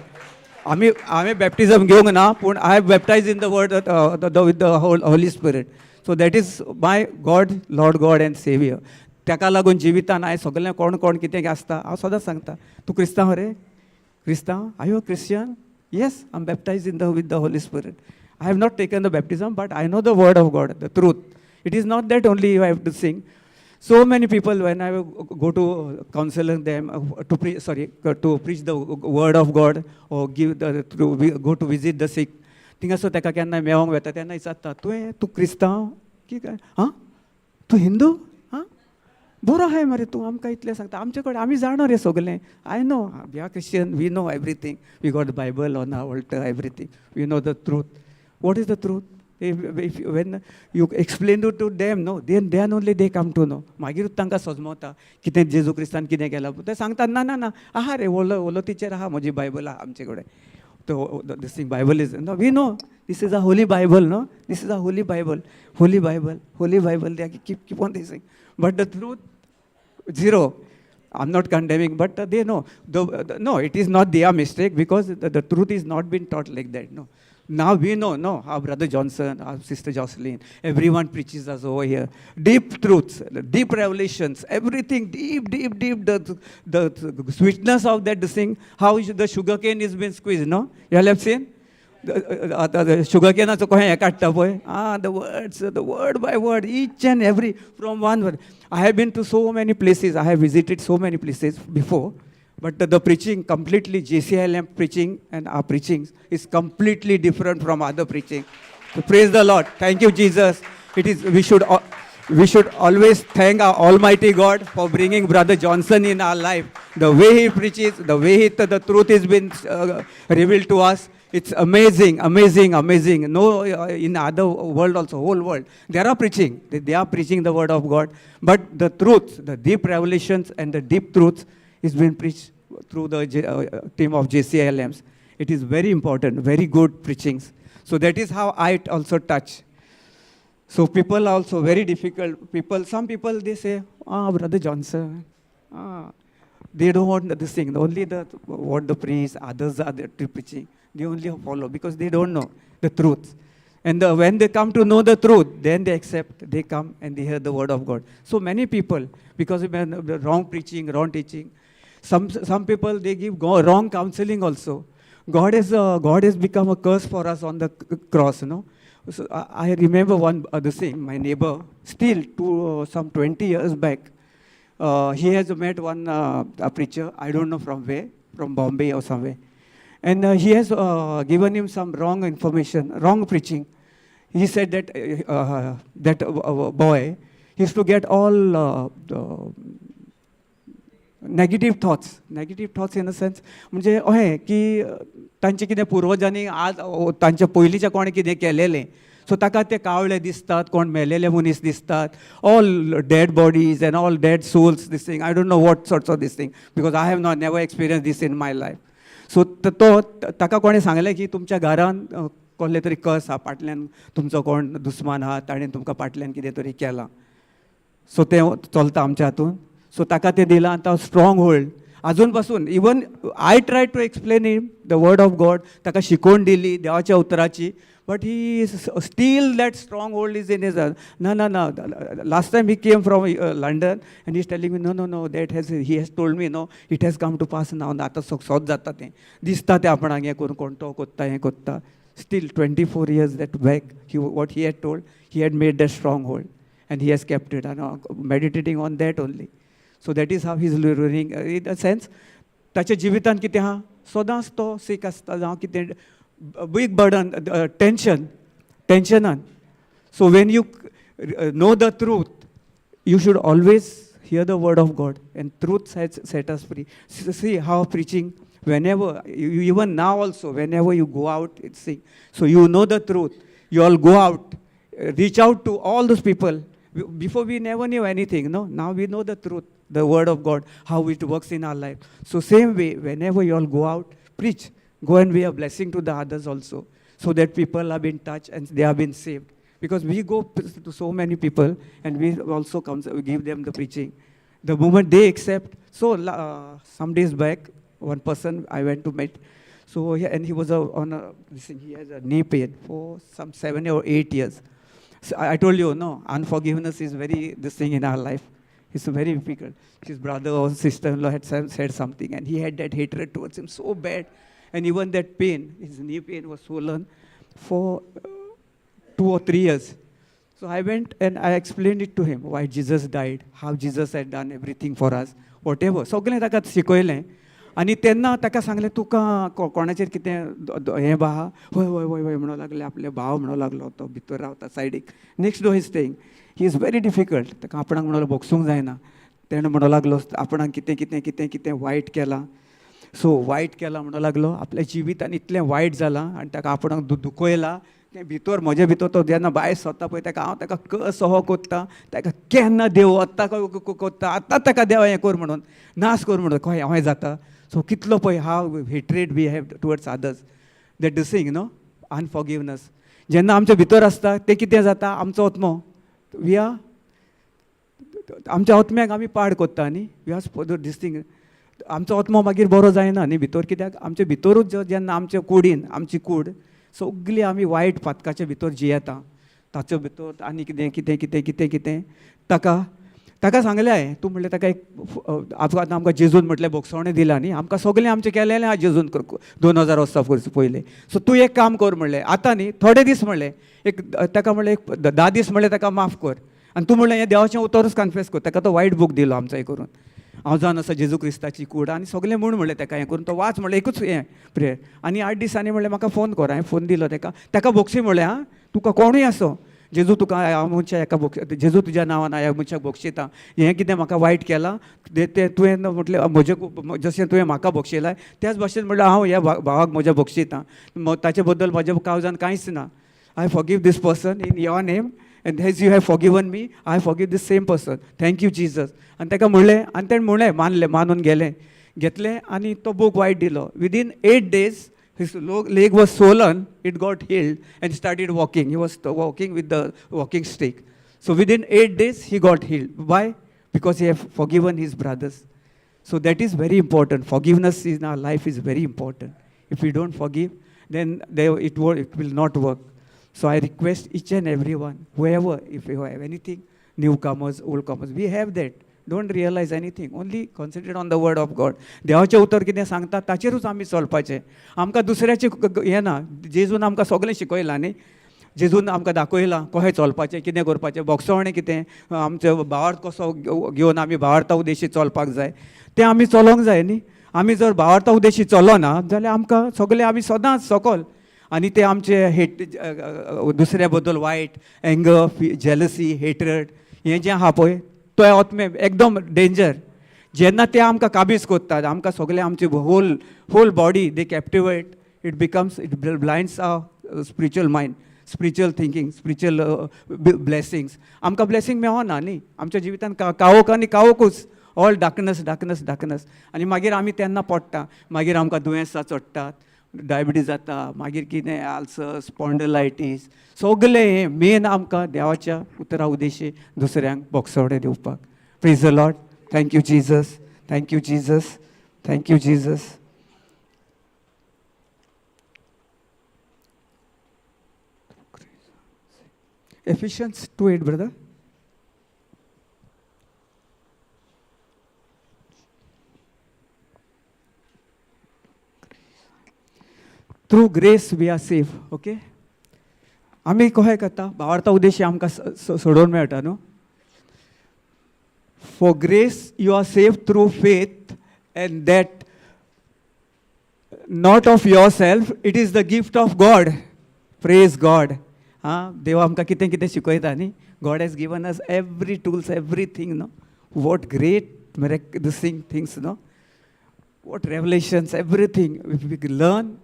आमी हांवें बॅप्टिजम घेवंक ना, पूण I have baptize in the word with the Holy Spirit. So that is my God, Lord God and Saviour. ताका लागून जिवितान हांवें सगळें कोण कोण कितें आसता, हांव सदांच सांगता, तूं क्रिस्तांव रे? क्रिस्तांव? Are you Christian? Yes, I am baptize in the with the Holy Spirit. I have not taken the baptism, but I know the word of God, the truth. It is not that only you have to sing. So many people, when I go to counsel them to pre- sorry to preach the word of God or give the to go to visit the sick, थिंगासर ताका केन्ना मेळोंक वता तेन्ना विचारता, तुवें तूं क्रिस्तांव की काय? आं, तूं हिंदू? आं, बरो आहाय मरे तूं. आमकां इतलें सांगता. आमचे कडेन आमी जाणा रे सगलें. I know we are Christian, we know everything. We got Bible on our altar, everything. We know the truth. What is the truth? If when you explain to them, no, then only they come to know. मागीरूच तांकां सजमवता कितें जेजू क्रिस्तान कितें केलां. ते सांगतात, ना ना ना, आहा रे, व्हडलो व्हडलो टिचर आहा, म्हजी बायबल आहा आमचे कडेन. तो this thing Bible is, no, we know this is a holy Bible. No, this is a holy Bible, holy Bible, holy Bible. They keep on this, but the truth Zero. I am not condemning, but they know the, no, it is not their mistake because the truth is not been taught like that, no. Now we know, no, our Brother Johnson, our Sister Jocelyn, everyone preaches us over here. Deep truths, deep revelations, everything deep, deep, deep. The sweetness of that thing, how the sugar cane is been squeezed, no? You all have seen? The sugar caneाचो कशें हें काडटा पळय, ah, the words, the word by word, each and every from one word. I have been to so many places, I have visited so many places before, but the preaching completely, JCILM preaching and our preaching is completely different from other preaching. So praise the Lord. Thank you, Jesus. It is we should always thank our Almighty God for bringing Brother Johnson in our life. The way he preaches, the way the truth has been revealed to us, it's amazing, amazing, amazing. No, in other world also, whole world, they are preaching. They are preaching the word of God. But the truth, the deep revelations and the deep truths is being preached through the team of JCILMs. It is very important, very good preachings. So that is how I also touch. So people are also very difficult. People, some people, they say, "Ah, Brother Johnson, ah," they don't want this thing. Only the what the priests, others are there to preaching. They only follow because they don't know the truth. And when they come to know the truth, then they accept, they come and they hear the word of God. So many people, because of the wrong preaching, wrong teaching, some people, they give wrong counseling also. God has become a curse for us on the cross. So I remember one other thing, my neighbor, still to, some 20 years back, he has met one a preacher, I don't know from where, from Bombay or somewhere. And he has given him some wrong information, wrong preaching. He said that that boy used to get all the negative thoughts, negative thoughts in a sense म्हणजे अहें की तांचे कितें पुर्वजांनी आज तांच्या पयलींच्या कोणें कितें केलेलें, सो ताका ते कावळे दिसतात, कोण मेलेले मनीस दिसतात, all dead bodies and all dead souls, this thing. I don't know what sorts of this thing because I have not never experience this in my life. So तो ताका कोणें सांगलें की तुमच्या घरान कसले तरी कस आहा, फाटल्यान तुमचो कोण दुस्मान आहा, ताणें तुमकां फाटल्यान कितें तरी केलां. सो तें चलता आमच्या हातून. सो ताका तें दिलां आनी तो स्ट्रॉंग होल्ड आजून पासून. Even I try to explain him the word of God, ताका शिकवण दिली देवाच्या उतराची, but he still that strong hold is in his. ना ना ना, last time he came from London and is telling me, No, that has he has told me, no, it has come to pass now. आतां सोद जाता, तें दिसता तें आपणाक हें करून कोण तो कोत्ता, हें कोत्ता." Still 24 years that back, he what he had told, he had made that strong hold and he has kept it and meditating on that only. So that is how he's ruining in a sense. ताच्या जिवितान कितें आहा, सदांच तो सीक आसता जावं कितें, बीग बर्डन, टेंशन, टेंशनान. So when you know the truth, you should always hear the word of God, and truth set us free. See how preaching, whenever, you, even now also, whenever you go out, it's see. So you know the truth. You all go out, reach out to all those people. Before we never knew anything, no? Now we know the truth, the word of God, how it works in our life. So same way, whenever you all go out, preach. Go and be a blessing to the others also, so that people have been touched and they have been saved. Because we go to so many people and we also come, we give them the preaching. The moment they accept, so some days back, one person I went to meet, so he, and he was a, on a, this thing, he has a knee pain for some 7 or 8 years. So I told you, no, unforgiveness is very, this thing in our life. It's very difficult. His brother or sister-in-law had said something and he had that hatred towards him so bad. And even that pain, his knee pain was swollen for 2 or 3 years. So I went and I explained it to him, why Jesus died, how Jesus had done everything for us, whatever. सगळें ताका शिकयलें आनी तेन्ना ताका सांगलें, तुका कोणाचेर कितें हें बा आहा? हय हय हय हय म्हणूंक लागले. आपले भाव म्हणूंक लागलो, तो भितर रावता सायडीक, next door he's staying. He is very difficult. ताका आपणाक म्हणून भोगसूंक जायना. तेणें म्हणूंक लागलो आपणाक कितें कितें कितें कितें वायट केलां. सो वायट केलां म्हणूंक लागलो, आपल्या जिवितान इतलें वायट जालां आनी ताका आपणाक दुखयलां तें भितर म्हजे भितर. तो जेन्ना भायर सरता पळय, ताका हांव ताका कसो कोत्ता, ताका केन्ना देव वता कोत्ता, आतां ताका देवा हें कर म्हणून, नाश कर म्हणून, खंय हांवें जाता. सो कितलो पळय how hatred we have towards others, that this thing, no, unforgiveness जेन्ना आमच्या भितर आसता, तें कितें जाता, आमचो आत्मो, we are आमच्या आत्म्याक आमी पाड कोत्ता न्ही. We are these thing. आमचो आत्मो मागीर बरो जायना न्ही भितर, कित्याक आमचे भितरूच जेन्ना आमचे कुडीन, आमची कूड सगली आमी वायट पातकाच्या भितर जियेता, ताचे भितर आनी कितें कितें कितें कितें कितें. ताका ताका सांगलें हांवें, तूं म्हणलें ताका एक आतां आमकां जेजून म्हटलें भोगसणें दिलां न्ही आमकां, सगळें आमचें केलेलें आहा जेजून 2000 वर्सां पयलें. सो तूं एक काम कर म्हणलें, आतां न्ही थोडे दीस म्हणलें, एक ताका म्हणलें एक 10 दीस म्हणलें ताका माफ कर, आनी तूं म्हणलें हें देवाचें उतरूच कन्फेस कर. ताका तो वायट बूक दिलो आमचो हें करून, हांव जावन आसा जेजू क्रिस्ताची कूड आनी सगळें म्हूण म्हणलें ताका हें करून तो वाच म्हणलें एकूच हें प्रेयर, आनी 8 दिसांनी म्हणलें म्हाका फोन कर. हांवें फोन दिलो ताका, ताका भोगशी म्हणलें आं, तुका कोणूय आसो जेजू तुका हांव मनशाक एका भोग, जेजू तुज्या नांवान ह्या मनशाक भोगशिता, हें कितें म्हाका वायट केलां तें तुवें म्हटलें म्हजें जशें तुवें म्हाका भोगशिलाय त्याच भाशेन म्हणलें हांव ह्या भावाक म्हज्या भोगशिता, ताचे बद्दल म्हज्या काळजान कांयच ना. I forgive this person in your name and as you have forgiven me I forgive this same person, thank you Jesus. आनी ताका म्हणलें, आनी तेणें म्हणलें मानलें, मानून गेलें, घेतलें आनी तो बूक वायट दिलो. Within 8 days his leg was swollen, it got healed and started walking. He was walking with the walking stick. So within 8 days he got healed. Why? Because he have forgiven his brothers. So that is very important. Forgiveness in our life is very important. If we don't forgive, then it will not work. So I request each and everyone, whoever, if you have anything, newcomers, oldcomers, we have that. Don't realize anything, only concentrate on the word of God. देवाचें उतर कितें सांगता ताचेरूच आमी चलपाचें, आमकां दुसऱ्याचें हें ना. जेजून आमकां सगळें शिकयलां न्ही, जेजून आमकां दाखयलां कशें चलपाचें, कितें करपाचें, भोगसवणें कितें, आमचो भावार्थ कसो घेवन आमी भावार्था उद्देशी चलपाक जाय, तें आमी चलोवंक जाय न्ही. आमी जर भावार्था उद्देशी चलोना जाल्यार आमकां सगळें आमी सदांच सकल, आनी ते आमचे हेट, दुसऱ्या बद्दल वायट, एंगर, जेलसी, हेटरेड, हें जें आहा पळय तो आत्मे एकदम डेंजर. जेन्ना ते आमकां काबीज करतात, आमकां सगळें आमचे whole body they captivate, it becomes, it blinds our spiritual mind, spiritual thinking, spiritual blessings. आमकां ब्लेसींग मेळना न्ही आमच्या जिवितान, कावोक आनी कावोकूच, ऑल डार्कनस डार्कनस डार्कनस. आनी मागीर आमी तेन्ना पडटा, मागीर आमकां दुयेंसां चडटात, डायबिटीज जाता, मागीर कितें आल्सर, स्पॉन्डलायटीस, सगळें हें मेन आमकां देवाच्या उतरा उद्देशी दुसऱ्यांक भोगसवणें दिवपाक. Praise the Lord. Thank you Jesus, thank you Jesus, thank you Jesus. Ephesians 2:8, brother. Through grace we are safe. Okay, आमी कशें करता, भावार्था उद्देशी आमकां सोडोवन मेळटा न्हू. For grace you are safe through faith, and that not of yourself, it is the gift of God. Praise God. आं, देव आमकां कितें कितें शिकयता न्ही. God has given us every tools, everything no. What great this thing things no, what revelations, everything. If we learn,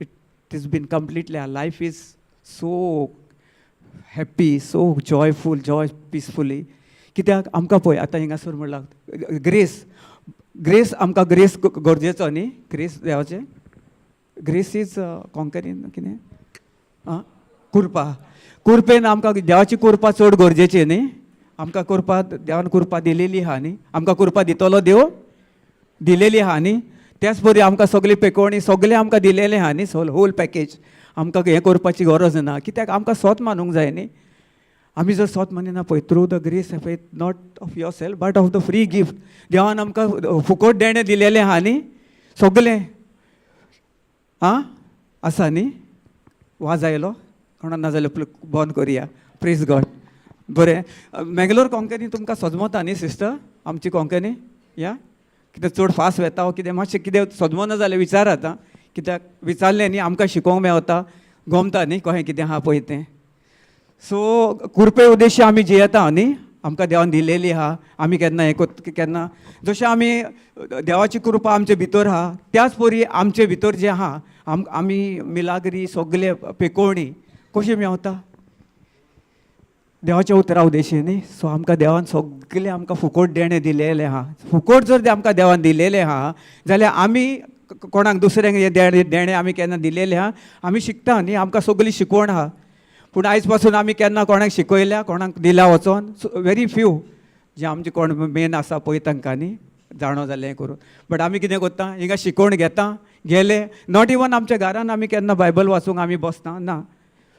it has been completely, our life is so happy, so joyful, joy peacefully. कित्याक आमकां पळय आतां हिंगासर म्हणलां grace, grace आमकां grace गरजेचो न्ही, grace देवाचें, grace is कॉन्करीन कितें आं, कृपा, कृपेन आमकां देवाची कृपा चड गरजेची न्ही. आमकां कृपा देवान कृपा दिलेली आहा न्ही, आमकां कृपा दितलो देव, दिलेली आहा न्ही. त्याच बरी आमकां सगळी पेकोवणी सगळें आमकां दिलेलें आहा न्ही, होल पॅकेज. आमकां हें करपाची गरज ना, कित्याक आमकां सोत मानूंक जाय न्ही. आमी जर सोत मानिना पळय, through the grace of faith, not of yourself but of the free gift. देवान आमकां फुकट देणें दिलेलें आहा न्ही सगळें, आं आसा न्ही. वाज आयलो कोणा ना जाल्यार बंद करुया. Praise God. बरें, मेंगलोर कोंकणी तुमकां सजमता न्ही सिस्टर, आमची कोंकणी या कितें चड फास्ट वेता वो कितें मातशें कितें सजमना जाल्यार विचारात आं, कित्याक विचारलें न्ही आमकां शिकोवंक मेवता, गोमता न्ही कशें कितें आहा पळय तें. सो कृपे उद्देश्य आमी जियेता न्ही, आमकां देवान दिलेली आहा. आमी केन्ना हें केन्ना जशें आमी देवाची कृपा आमचे भितर आहा, त्याच परी आमचे भितर जें आहा आमी मिलाग्री सगळे पेकोवणी कशी मेवता देवाच्या उतरा उद्देशी न्ही. सो आमकां देवान सगळें आमकां फुकट देणें दिलेलें आहा. फुकट जर आमकां देवान दिलेलें आहा जाल्यार आमी कोणाक दुसऱ्यांक हें देणें आमी केन्ना दिलेलें आहा, आमी शिकता न्ही, आमकां सगळी शिकवण आहा. पूण आयज पासून आमी केन्ना कोणाक शिकयल्या, कोणाक दिल्या वचोन, व्हेरी फ्यू. जे आमचे कोण मेन आसा पळय तांकां न्ही जाणो जालें हें करून. बट आमी कितें करता, हिंगा शिकोवन घेता गेले, not even आमच्या घरान आमी केन्ना बायबल वाचूंक आमी बसना ना.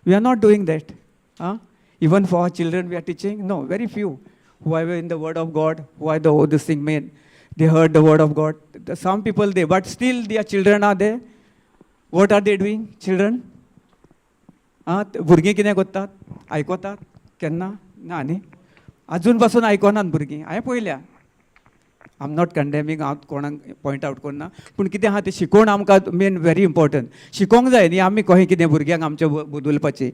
We are not doing that. Ah, even for our children we are teaching no, very few who are in the word of God, who are the this thing main, they heard the word of God. Some people they, but still their children are they. What are they doing children? आं, भुरगीं कितें करतात, आयकतात केन्ना ना न्ही, आजून पासून आयकनात भुरगीं. हांवें पळयल्या, I am not condemning, हांव कोणाक पॉयंट आवट करना, पूण कितें आहा तें शिकोवन आमकां मेन व्हेरी इम्पॉर्टंट शिकोवंक जाय न्ही. आमी कशें कितें भुरग्यांक आमचें बदलपाचें,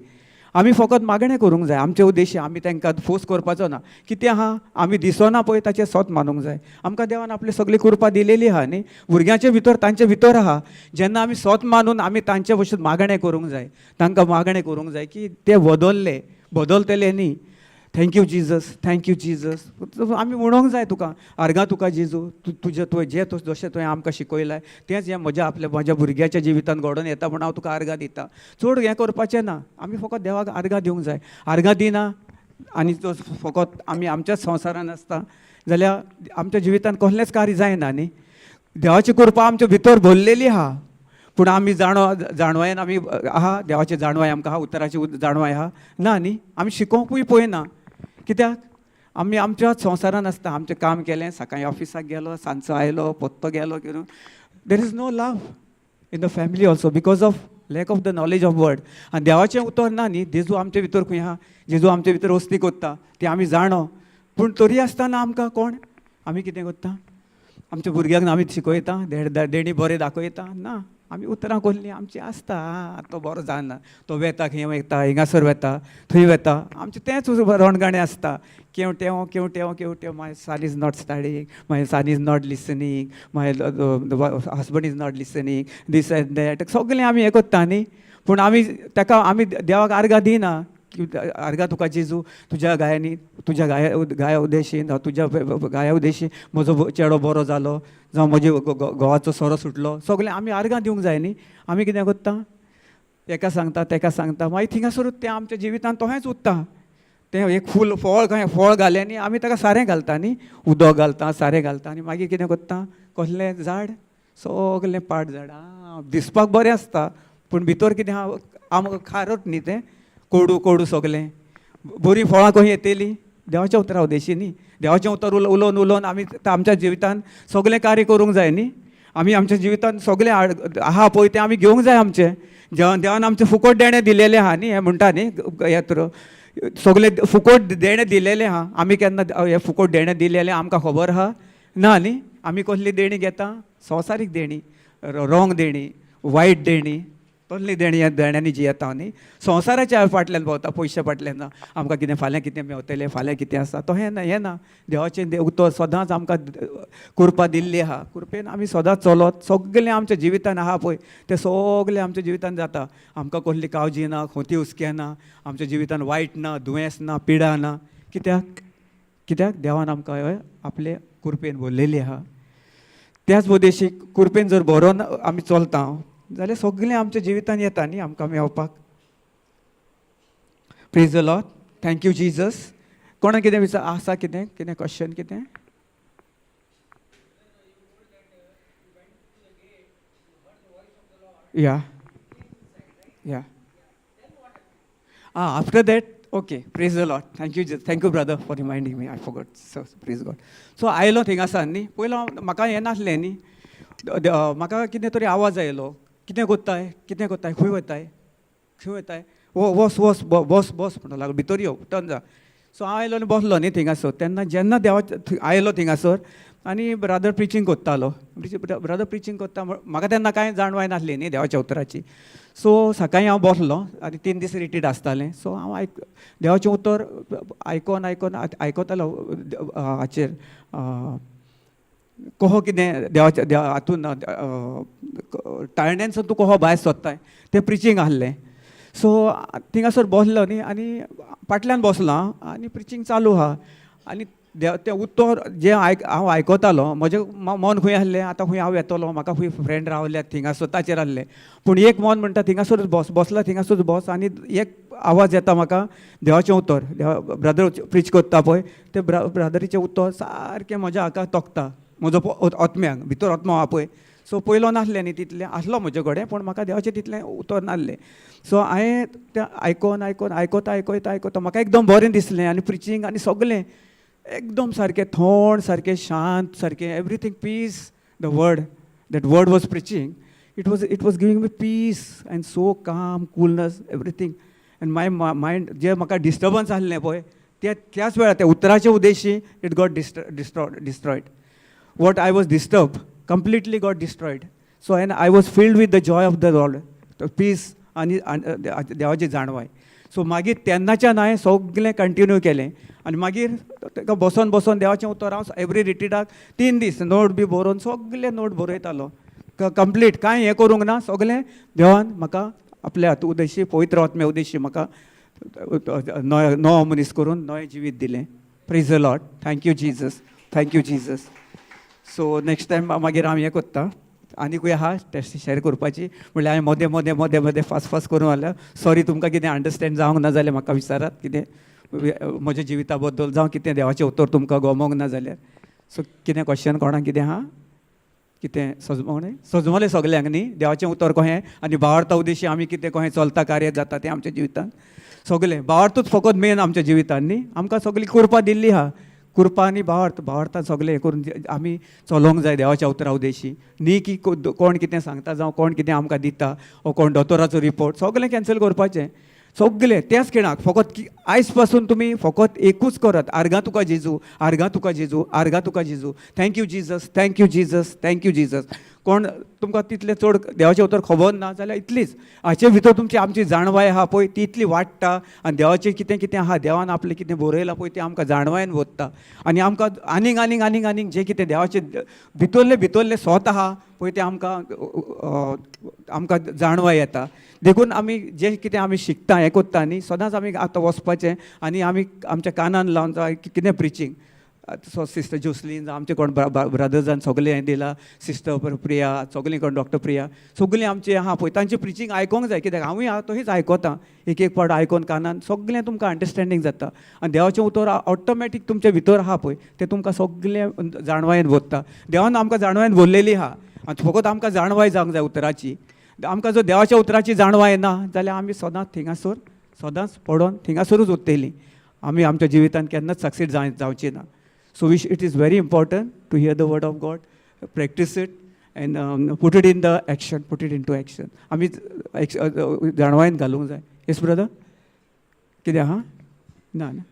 आमी फकत मागणें करूंक जाय. आमचे उद्देश आमी तांकां फोर्स करपाचो ना. कितें आहा आमी दिसना पळय ताचें सोत मानूंक जाय. आमकां देवान आपली सगळी कृपा दिलेली आहा न्ही, भुरग्यांचे भितर तांचे भितर आहा. जेन्ना आमी सोत मानून आमी तांचे भशेन मागणें करूंक जाय, तांकां मागणें करूंक जाय की ते बदलले, बदलतले न्ही. Thank you Jesus, thank you Jesus, आमी म्हणोंक जाय तुका आर्गां तुका जेजू, तुजें तुवें जें तूं जशें तुवें आमकां शिकयलां तेंच हें म्हज्या आपल्या म्हज्या भुरग्याच्या जिवितान घडोवन येता म्हूण हांव तुका आर्गां दिता. चड हें करपाचें ना, आमी फकत देवाक आर्गां दिवंक जाय. आर्गां दिना आनी तो फकत आमी आमच्याच संवसारान आसता जाल्यार आमच्या जिवितान कसलेंच कार्य जायना न्ही. देवाची कृपा आमच्या भितर भरलेली आहा, पूण आमी जाणो जाणवायेन आमी आहा, देवाची जाणवाय आमकां आहा, उतराची जाणवाय आहा ना न्ही. आमी शिकोवंकूय पळयना, कित्याक आमी आमच्याच संवसारान आसता. आमचें काम केलें, सकाळीं ऑफिसाक गेलो, सांजचो आयलो, पोत्तो गेलो कितें. There is no love in the family also because of lack of the knowledge of word. आनी देवाचें उतर ना न्ही. जेजू आमचे भितर खंय आहा, जेजू आमचे भितर वस्ती करता ती आमी जाणो, पूण तरी आसतना आमकां कोण आमी कितें करता, आमच्या भुरग्यांक आमी शिकयता, देणी बरें दाखयता ना. आमी उतरां कसलीं आमची आसता, आं तो बरो जायना, तो वेता खंय वयता, हिंगासर वेता, थंय वेता, आमचें तेंच रणगाणें आसता. केवटेव केवटेव केवटेव, my son is not studying, my son is not listening, my husband is not listening, this and that, सगळें आमी हें करता न्ही. पूण आमी ताका आमी देवाक आर्गां दिना की आर्गां तुका जेजू, तुज्या गायांनी, तुज्या गाया गाया उदेशीन, जावं तुज्या गाया उदेशी म्हजो चेडो बरो जालो, जावं म्हजे घोवाचो सोरो सुटलो, सगळें आमी आर्गां दिवंक जाय न्ही. आमी कितें करता, तेका सांगता, तेका सांगता, मागीर थिंगासरूच तें आमच्या जिवितान तशेंच उरता. तें एक फूल फळ कहें फळ घालें न्ही, आमी ताका सारें घालता न्ही, उदक घालता, सारें घालता आनी मागीर कितें करता, कसलें झाड सगलें पाट झाड आं दिसपाक बरें आसता, पूण भितर कितें आहा आमकां खारट न्ही, तें कोडू कोडू सगलें. बरीं फळां खंय येतलीं, देवाच्या उतरा उदेशी न्ही. देवाचें उतर उलोवन उलोवन आमी आमच्या जिवितान सगलें कार्य करूंक जाय न्ही. आमी आमच्या जिवितान सगलें आहा पळय तें आमी घेवंक जाय. आमचें जेवण देवान आमचें फुकट देणें दिलेलें आहा न्ही, हें म्हणटा न्ही येत्र सगलें फुकट देणें दिलेलें आहा. आमी केन्ना हें फुकट देणें दिलेलें आमकां खबर आहा ना न्ही. आमी कसली देणी घेता, संवसारीक देणी, रोंग देणी, वायट देणी, तसली देणी ह्या देण्यांनी जियेता न्ही. संवसाराच्या फाटल्यान भोंवता, पयशे फाटल्यान ना, आमकां कितें फाल्यां कितें मेवतलें, फाल्यां कितें आसा तो हें ना, हें ना. देवाचें उतर सदांच आमकां कृपा दिल्ली आहा, कृपेन आमी सदांच चलत सगलें आमच्या जिवितान आहा पळय तें सगलें आमच्या जिवितान जाता. आमकां कसली काळजी ना, खोती हुस्के ना, आमच्या जिवितान वायट ना, दुयेंस ना, पिडा ना. कित्याक, कित्याक देवान आमकां आपले कृपेन भरलेली आहा. त्याच उद्देशीक कृपेन जर भरोन आमी चलता जाल्यार सगळें आमच्या जिवितान येता न्ही आमकां मेवपाक. Praise the Lord, thank you Jesus. कोणा कितें विचार आसा, कितें कितें क्वेश्चन कितें? Yeah yeah after that okay. Praise the Lord, thank you, thank you brother for reminding me, I forgot. So praise God. So आयलो थिंगासान न्ही, पयलो म्हाका हें नासलें न्ही, म्हाका कितें तरी आवाज आयलो, कितें कोत्ताय, कितें कोत्ताय, खंय वताय, खंय वताय, वो वस वस बस बस म्हणून लागलो, भितर यो, टर्न जा. सो हांव आयलो आनी बसलो न्ही थिंगासर. तेन्ना जेन्ना देवा आयलो थिंगासर आनी ब्रदर प्रिचींग कोत्तालो, ब्रदर प्रिचींग कोत्ता, म्हाका तेन्ना कांय जाणवाय नासली न्ही देवाच्या उतराची. सो सकाळीं हांव बसलो आनी 3 दीस रिट्रीट आसतालें. सो हांव आयक देवाचें उतर आयकोन आयकोन आयकतालो हाचेर कहो कितें देवाच्या देवा हातून टाळण्यानसून तूं कहो भायर सोदताय तें प्रिचींग आहलें. सो थिंगासर बसलो न्ही आनी फाटल्यान बसलो हांव आनी प्रिचींग चालू आहा आनी तें उतर जें हांव आयकतालो, म्हजें मन खंय आसलें, आतां खंय हांव येतलो, म्हाका खंय फ्रेंड रावल्यात थिंगासर ताचेर आसलें. पूण एक मन म्हणटा थिंगासरूच बस, बसला थिंगासरूच बस. आनी एक आवाज येता म्हाका देवाचें उतर, ब्रदर प्रीच करता पळय, तें ब्रदरीचें उतर सारकें म्हज्या हाका तोखता, म्हजो आत्म्याक भितर आत्मो आहा पळय. सो पयलो नासलें न्ही तितलें आसलो म्हजे कडेन, पूण म्हाका देवाचें तितलें उतर नासलें. सो हांवें तें आयकोन आयकोन आयकता आयकता आयकता म्हाका एकदम बरें दिसलें. आनी प्रिचींग आनी सगलें एकदम सारकें थंड, सारकें शांत, सारकें everything peace. The word, that word was preaching, it was giving me peace and so calm, coolness, everything. And my mind जें म्हाका डिस्टर्बन्स आसलें पळय ते त्याच वेळार त्या उतराचे उद्देशी it got destroyed. What I was disturb completely got destroyed. So and I was filled with the joy of the Lord, peace आनी देवाची जाणवाय. सो मागीर तेन्नाच्यान हांवें सगलें कंटिन्यू केलें. आनी मागीर ताका बसोन बसोन देवाचें उतर हांव एवरी रिट्रिटाक 3 दीस नोट बी बरोवन सगलें नोट बरयतालो कंप्लीट, कांय हें करूंक ना, सगलें देवान म्हाका आपल्या हात उद्देशी पवित्र आत्म्या उद्देशी म्हाका नवो मनीस करून नवें जिवीत दिलें. Praise the Lord. Thank you Jesus, thank you Jesus. So next time मागीर हांव हें करता. आनीकूय आहा टेस्ट शेअर करपाची, म्हणल्यार हांवें मदें मदें मदें मदें फास्ट फास्ट करूं जाल्यार सॉरी, तुमकां कितें अंडरस्टँड जावंक ना जाल्यार म्हाका विचारात, कितें म्हज्या जिविता बद्दल जावं कितें देवाचें उतर तुमकां गमोंक ना जाल्यार. सो कितें क्वेश्चन कोणाक कितें आहा, कितें सजमोणे सजमलें सगल्यांक न्ही देवाचें उतर कहें आनी भावार्था उद्देशी आमी कितें कहें चलता कार्य जाता तें आमच्या जिवितांत सगलें. भावार्थूच फकत मेन आमच्या जिवितांत न्ही, आमकां सगली कृपा दिल्ली आहा, कृपा आनी भावार्थ, भावार्थान सगलें हें करून आमी चलोवंक जाय देवाच्या उतरा उद्देशी न्ही की कोण कितें सांगता जावं कोण कितें आमकां दिता वो कोण दोतोराचो रिपोर्ट सगलें कॅन्सल करपाचें सगलें त्याच खिणाक. फकत की आयज पासून तुमी फकत एकूच करात, आर्गां तुका जेजू, आर्गां तुका जेजू, आर्गां तुका जेजू, thank you Jesus, thank you Jesus, thank you Jesus. कोण तुमकां तितलें चड देवाचें उतर खबर ना जाल्यार इतलीच हाचे भितर तुमची आमची जाणवाय आहा पळय ती इतली वाडटा. आनी देवाचें कितें कितें आहा, देवान आपलें कितें बरयलां पळय तें आमकां जाणवायेन वता आनी आमकां आनीक आनीक आनीक आनीक जें कितें देवाचें भितरलें भितरलें स्वत आहा पळय तें आमकां आमकां जाणवाय येता. देखून आमी जें कितें आमी शिकता हें करता न्ही, सदांच आमी आतां वचपाचें आनी आमी आमच्या कानान लावन जावं कितें प्रिचींग, सो सिस्टर जोसलीन जावं आमचे कोण ब्रदर्सान सगलें हें दिलां, सिस्टर प्रिया सगलीं कोण डॉक्टर प्रिया सगलीं आमचें आहा पळय तांचें प्रिचींग आयकोंक जाय. कित्याक हांवूय आहा तशीच आयकता, एक एक पावट आयकोन कानान सगलें तुमकां अंडरस्टँडींग जाता आनी देवाचें उतर ऑटोमॅटीक तुमच्या भितर आहा पळय तें तुमकां सगलें जाणवायेन भरता. देवान आमकां जाणवायेन भरलेली आहा आनी फकत आमकां जाणवाय जावंक जाय उतराची. आमकां जर देवाच्या उतराची जाणवाय ना जाल्यार आमी सदांच थिंगासर सदांच पडोन थिंगासरूच उरतलीं, आमी आमच्या जिवितांत केन्नाच सक्सेस जावची ना. So it is very important to hear the word of God, practice it and put it in the action, put it into action. आमी जाणवायेन घालूंक जाय. येस ब्रदर, कितें आहा? ना ना,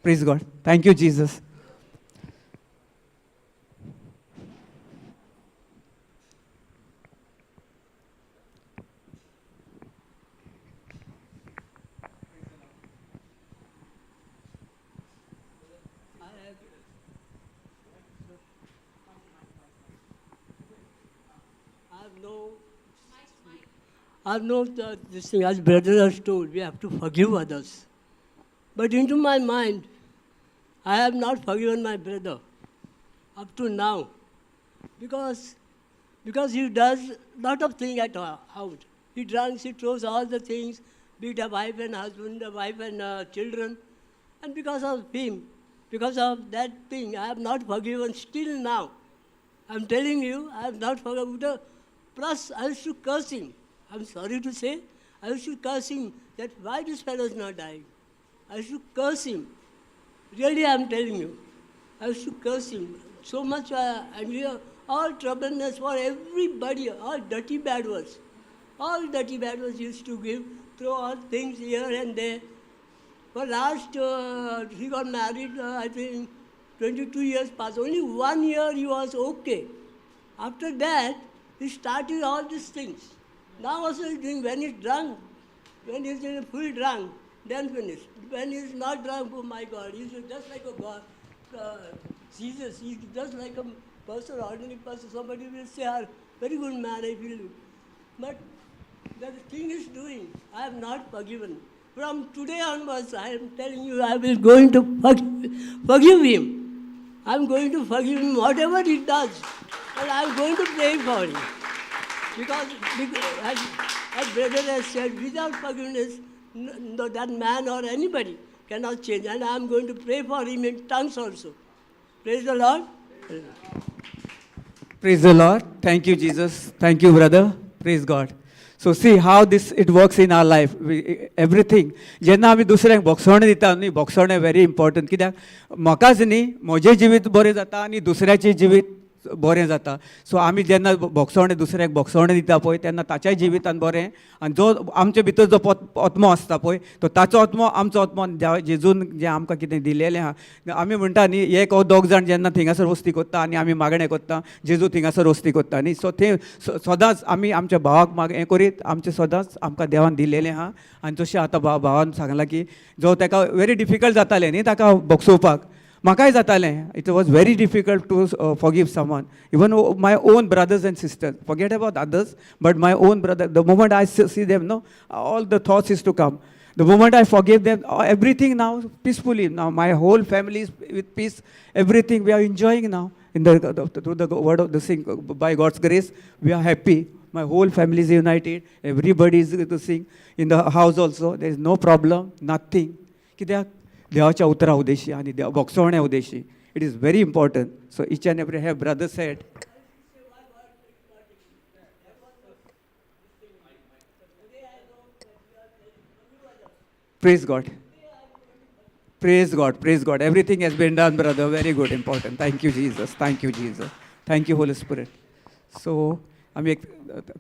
praise God, thank you Jesus. I know this thing, as brothers has told, we have to forgive others. But into my mind, I have not forgiven my brother up to now, because he does lot of things at house. He drunks, he throws all the things, be it a wife and husband, a wife and children. And because of him, because of that thing, I have not forgiven still now. I'm telling you, I have not forgiven. Plus, I used to curse him. I'm sorry to say, I used to curse him that why this fellow is not dying. I used to curse him. Really, I'm telling you. I used to curse him. So much, and we are all troubleness for everybody, all dirty bad words. All dirty bad words used to give, throw all things here and there. For last, he got married, I think, 22 years past. Only 1 year he was okay. After that, he started all these things. Now also he's doing, when he's drunk, when he's in full drunk, then finished. When he's not drunk, oh my God, he's just like a God. Jesus, he's just like a person, ordinary person. Somebody will say, ah, very good man, I feel. But the thing he's doing, I have not forgiven. From today onwards, I am telling you, I will going to forgive him. I am going to forgive him whatever he does, and I am going to pray for him. Because as brother has said, without forgiveness, no, that man or anybody cannot change. And I am going to pray for him in tongues also. Praise the Lord. Praise the Lord. Thank you, Jesus. Thank you, brother. Praise God. So see how this it works in our life. We, everything. जेन्ना आमी दुसऱ्यांक भोगसणें दिता न्ही, भोगसणें very important. कित्याक म्हाकाच न्ही, म्हजें जिवीत बरें जाता आनी दुसऱ्याचें जिवीत बरें जाता. सो आमी जेन्ना भोगसणें दुसऱ्याक भोगसणें दिता पळय, तेन्ना ताच्याय जिवितान बरें आनी जो आमचे भितर जो आत्मो आसता पळय, तो ताचो आत्मो, आमचो आत्मो, जेजून जें आमकां कितें दिलेलें आहा. आमी म्हणटा न्ही, एक ओ दोग जाण जेन्ना थिंगासर वस्ती कोत्ता आनी आमी मागणें कोत्ता, जेजू थिंगासर वस्ती कोत्ता न्ही. सो थंय सदांच आमी आमच्या भावाक माग हें करीत आमचें सदांच आमकां देवान दिलेलें आहा. आनी जशें आतां भावान सांगलां की जो ताका वेरी डिफिकल्ट जातालें न्ही ताका भोगसोवपाक, म्हाकाय जातालें. It was very difficult to forgive someone, even my own brothers and sisters. Forget about others, but my own brother, the moment I see them, no, all the thoughts is to come. The moment I forgive them, everything now peacefully. Now my whole family is with peace. Everything we are enjoying now in the through the word of the sing. By God's grace, we are happy. My whole family is united. Everybody is to sing in the house also. There is no problem, nothing. कित्याक देवाच्या उतरा उद्देशी आनी देव भोगसवण्या उद्देशी. It is very important. So each and every have brother said. Praise God. Praise God. Praise God. Everything has been done, brother. Very good. Important. Thank you, Jesus. Thank you, Jesus. Thank you, Holy Spirit. So, आमी एक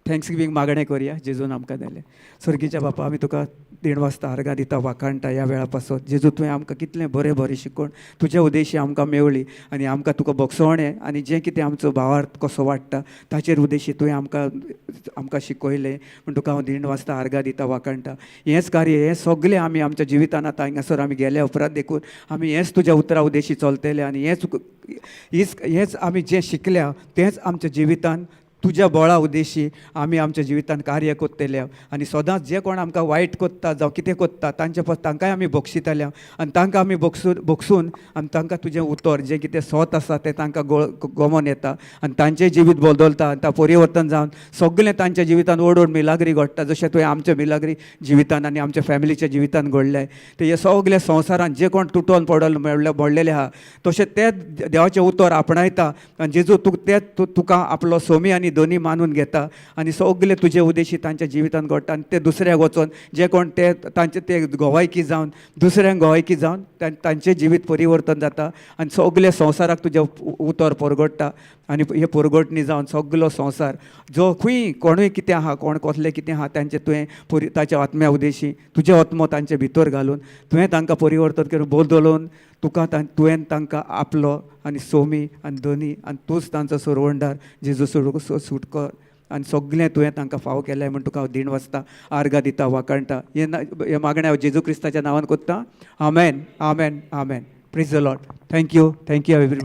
thanks giving मागणें करुया जेजून आमकां दिलें. स्वर्गीच्या बापा, आमी तुका देड वाजता आर्गां दिता, वाखाणटा ह्या वेळा पासत. जेजू, तुवें आमकां कितलें बरें बरें शिकोवन तुज्या उद्देशी आमकां मेवली आनी आमकां तुका भोगसवणें आनी जें कितें आमचो भावार्थ कसो वाडटा ताचेर उद्देशी तुवें आमकां शिकयलें म्हूण तुका हांव देड वाजता आर्गां दिता, वाखाणटा. हेंच कार्य हें सगळें आमी आमच्या जिवितान आतां हांगासर आमी गेल्या उपरांत देखून आमी हेंच तुज्या उतरा उद्देशी चलतले आनी हेंच आमी जें शिकल्या तेंच आमच्या जिवितान तुज्या बळा उद्देशी आमी आमच्या जिवितान कार्य कोत्तले. आनी सदांच जे कोण आमकां वायट कोत्ता जावं कितें कोत्ता तांचे पास तांकांय आमी बक्षितले आनी तांकां आमी बक्षून आनी तांकां तुजें उतर जें कितें सत आसा तें तांकां गोमोन येता आनी तांचें जिवीत बदलता आनी परिवर्तन जावन सगळें तांच्या जिवितान व्हड व्हड मिलाग्री घडटा, जशें तुवें आमच्या मिलाग्री जिवितान आनी आमच्या फॅमिलीच्या जिवितान घडलें. ते हे सगळे संवसारान जे कोण तुटोन पडल पडलेले आहा, तशें ते देवाचें उतर आपणायता आनी जेजू तूं ते तुका आपलो सोमी आनी धनी मानून घेता आनी सगळे तुजे उद्देशी तांच्या जिवितान घडटा आनी ते दुसऱ्याक वचोन जे कोण ते तांचे ते गोवायकी जावन दुसऱ्यांक गोवायकी जावन तांचें जिवीत परिवर्तन जाता आनी सगळे संवसाराक तुजें उतर परगडटा. आनी हे परगटणी जावन सगलो संवसार जो खंय कोणूय कितें आहा, कोण कसलें कितें आहा, तांचें तुवें ताच्या आत्म्या उद्देशी तुजें आत्मो तांचे भितर घालून तुवें तांकां परिवर्तन करून बदलोवन तुका तुवें तांकां आपलो आनी सोमी आनी धनी आनी तूंच तांचो सोरवणदार जेजू सुटकर आनी सगळें तुवें तांकां फावो केलें म्हूण तुका हांव दीण वाजता आर्गां दिता, वाखाणटा. हे ना हे मागणें हांव जेजू क्रिस्ताच्या नांवान कोत्ता. आमेन, आमेन, आमेन. Praise the Lord. Thank you, thank you everybody.